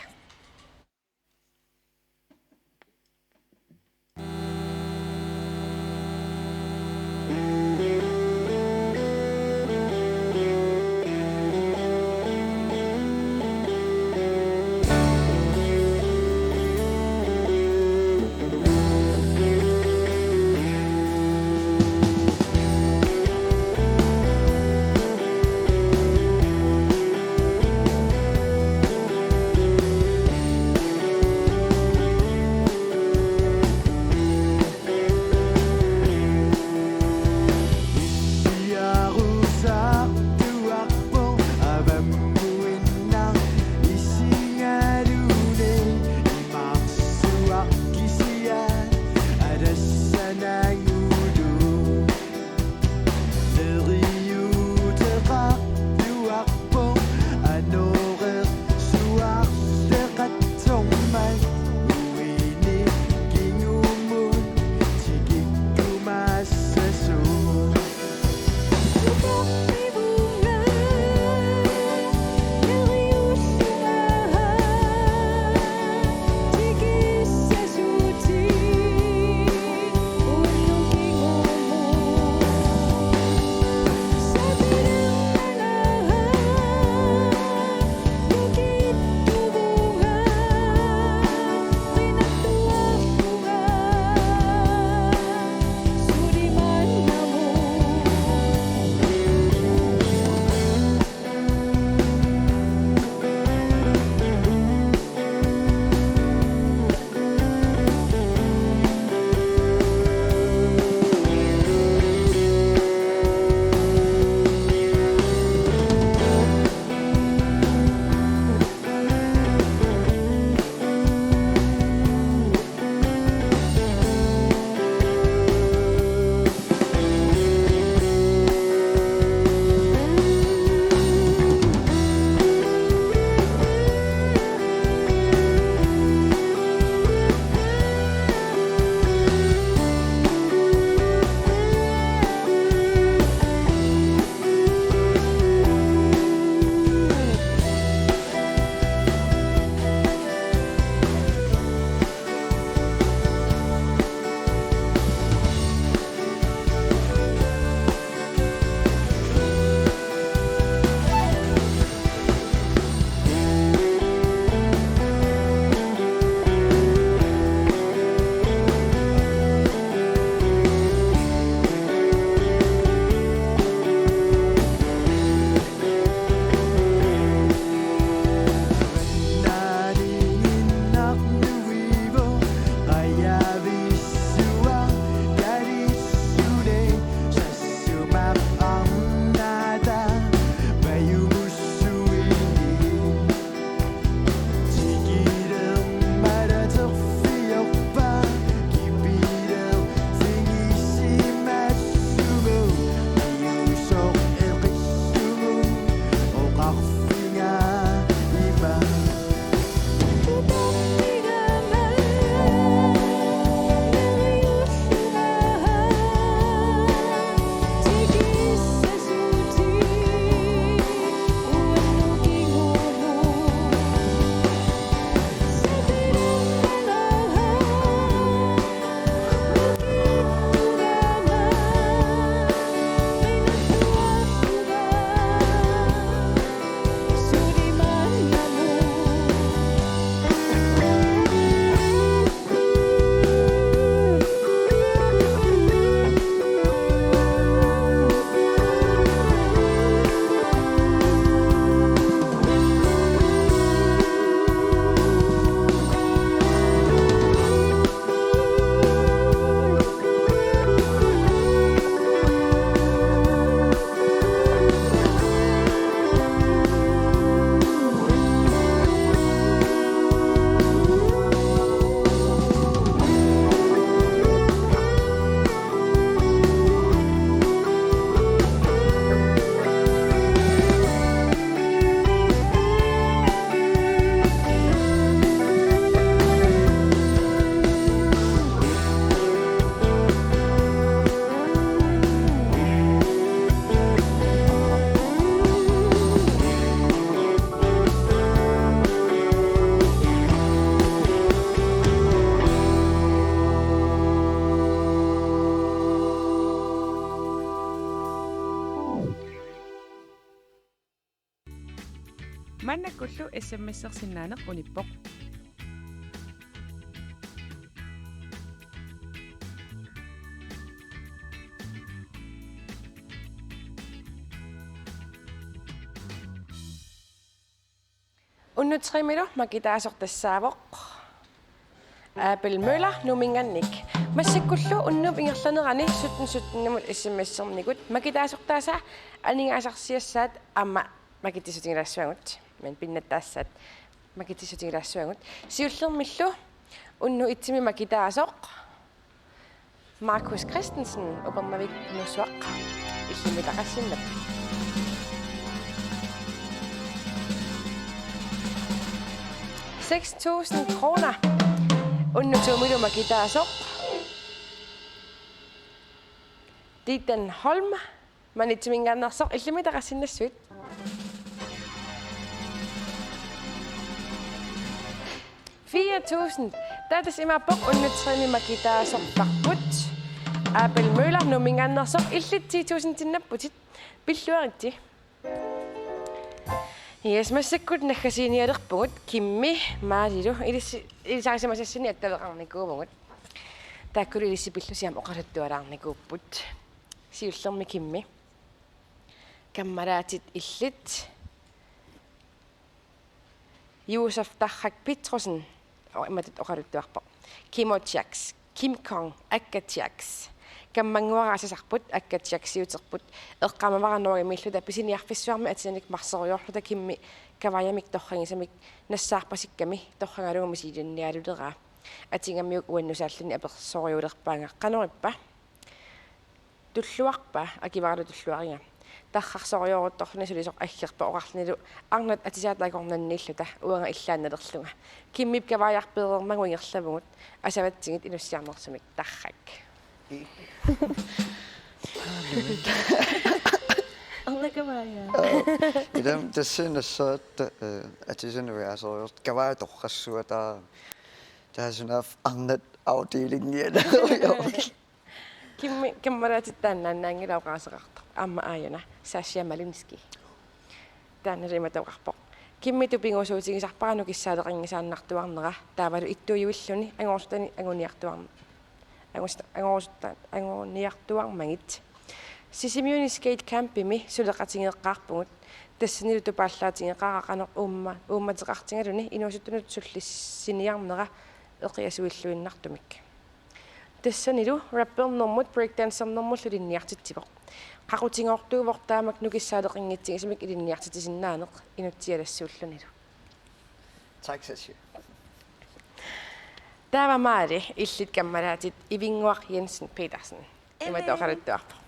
Maannakkullu S M S-ersinnaaneq unippoq. Unnuk tremilu makitaasoq tassaavoq Abel Møller Nuumminngaanniit. Massakkullu unnuup ingerlanerani sytten sytten-imut S M S-ernikkut makitaasortaasa aningaasarsiassaat aamma makitsissutigilaassuagut, men pinnattaassaat makitsissutigilaassuagut. Siullermillu unnuk etsimi makitaasoq Markus Christensen, Upernavik Nuussuaq, illimmi taqassinnap. Seks tusind kroner. Unnuk tomilu makitaasoq Dieter Holm, Maniitsiminngaanneersoq, illimmi taqassinnassuit. Fire tusind. Taava tassa imaappoq unnuk tremi makitaasortarput. Abel Møller Nuumminngaanneersoq, illit ti tusindinnapputit. Pilluaritsi. Yes, massakkut naggasiinialerpugut Kimmi Maalilu ilissi-, ilisarisimasassinni attaveqarnikuuvugut. Taakkulu ilissi pillusi aamma oqaluttualaarnikuupput. Siullermik Kimmi. Kammalaatit illit. Josef Tarrak Petrussen, o-, imatut oqaluttuarpoq. Kimo Jax, Kim Kong, Akka Jax. Kammannguara asasarput, Akka Jaxiuterput. Eqqaamavara Norgemiilluta pisiniarfissuarmi atinanik marsorujoorluta Kimmi kavaajamik torragisamik nassaarpasikkami torragalugu misiliinnarnialuleraa. Atigamiuk uannusaalluni apersorujulerpaanga qanorippa. Tulluarpa, akivaralu tulluariga. Tarrarsorujooruttorluni sulisoq aggerpoq oqarlunilu arnat atisaat akornanniilluta uanga illaannalerlunga. Kimmip kavaajarpereermagu ingerlavugut asavatsigit inussiarnersumik Tarrak. Arnat kavaajaa. Ilami tassani nassaaratta, eh, atisanik ujaasoriortoq kavaajaa torrassuataarami. Taava sunaaffa arnat afdelingialerujoo. Kimmi, kammalaatit taannaannaanngilaq oqaaseqartoq. Aamma aajuna, Sasha Malinski. Taannalu imatut oqarpoq: Kimmitut pingusuutigisarpara nukissaaleqanngisaannartuarnera, taavalu ittuujuilluni angoortutani anguniartuarn-, angus-, angoortuta-, anguniartuarmagit. Sisimiuni Skate Campimi suleqatigeeqqaarpugut. Tassanilu tupaallaatigeqaara qanoq uumma-, uummateqartigaluni inuusuttunut sullissiniarnera eqiasuilluinnartumik. Tassanilu rappernermut breakdancernermullu ilinniartitsivoq. Qaqutigoortuuvoq taamak nukissaaleqanngitsigisumik ilinniartitsisinnaaneq inutsialassuullunilu. Tak, Sasha. Taava Maali, illit kammalaatit Ivinnguaq Jensen Petersen. Imatut oqaluttuarpoq: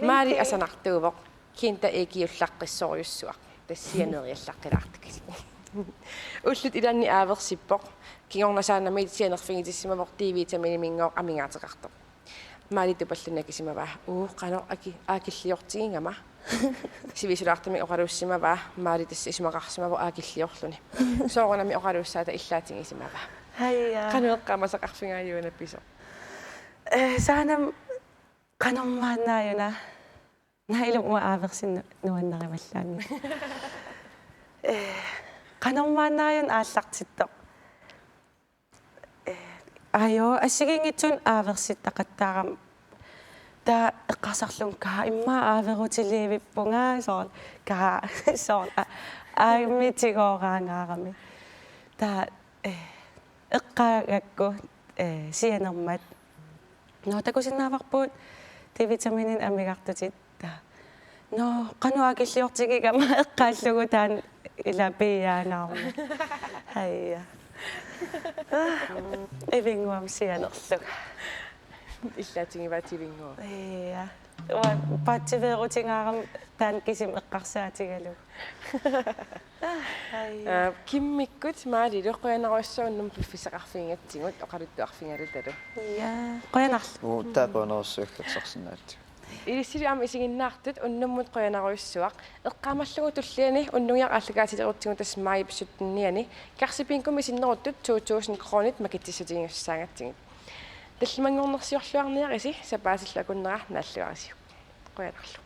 Maali asanartuuvoq, Kinta Eekiullaqqissorujussuaq, tassa sianeeriallaqqilaartukkit. Ullut ilaanni aaversippoq, kingorna saanami sianerfigitissimavoq D-vitaminiminngoq amigaateqartoq. Maali tupalluni akisimavaa: Uu, qanoq aki-, aakilliortigigama. Sivisulaartumik oqaluussimavaa, Maali tassa isumaqarsimavoq aakilliorluni. Soorunami oqaluussaata illaatigisimavaa. Hajaa. Qanoq eqqaamasaqarfigaajuk una pisoq? Eh, saanami qanormaannaajuna. Naa, ilumut aaversinnut nuannarivallaanngilaq. Eh, qanormaannaajuna aallartittoq. Eh, aajuna assigiinngitsunik aaversittaqattaarama. Taava eqqarsarlunga kaa immaqa aaverutiliivippunga soorlu kaa soorlu a-, aammitigoorngaarami. Taava, eh, eqqaagakku, eh, sianermat: Nå, takusinnaavarput D-vitamininik amigartutit. Taava: Nå, qanoq aakilliortigigama? Eqqaallugu taanna ilaa piiaangaarmat. Hajaa. Ivinnguamik sianerlunga. Illaatigivaat Ivinnguaq. Jaa. Uanga paatsiveerutingaarama taanna kisima eqqarsaatigalugu. Aa, Kimmikkut Maalilu qujanarujussuaq unnummut piffissaqarfigigatsigut oqaluttuarfigalutalu. Jaa, qujanarlu. Uu, taava qujanarujussuaq aggersarsinnaagatsigit. Ilissilu aamma isiginnaartut unnummut qujanarujussuaq. Eqqaamallugu tulliani unnugiaq aallakaatilerutsigu tassa maajip syttenianni Karsi Bingomik sinneruttut to tusind kronit makitsissutigisassaagatsigit. Tallimanngornersiorluarniarisi, sapaatillu akunnera naalluarisiuk. Qujanarlu.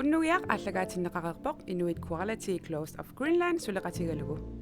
Unnugiaq aallakaatinneqareerpoq Inuit Quality Clothes of Greenland suleqatigalugu.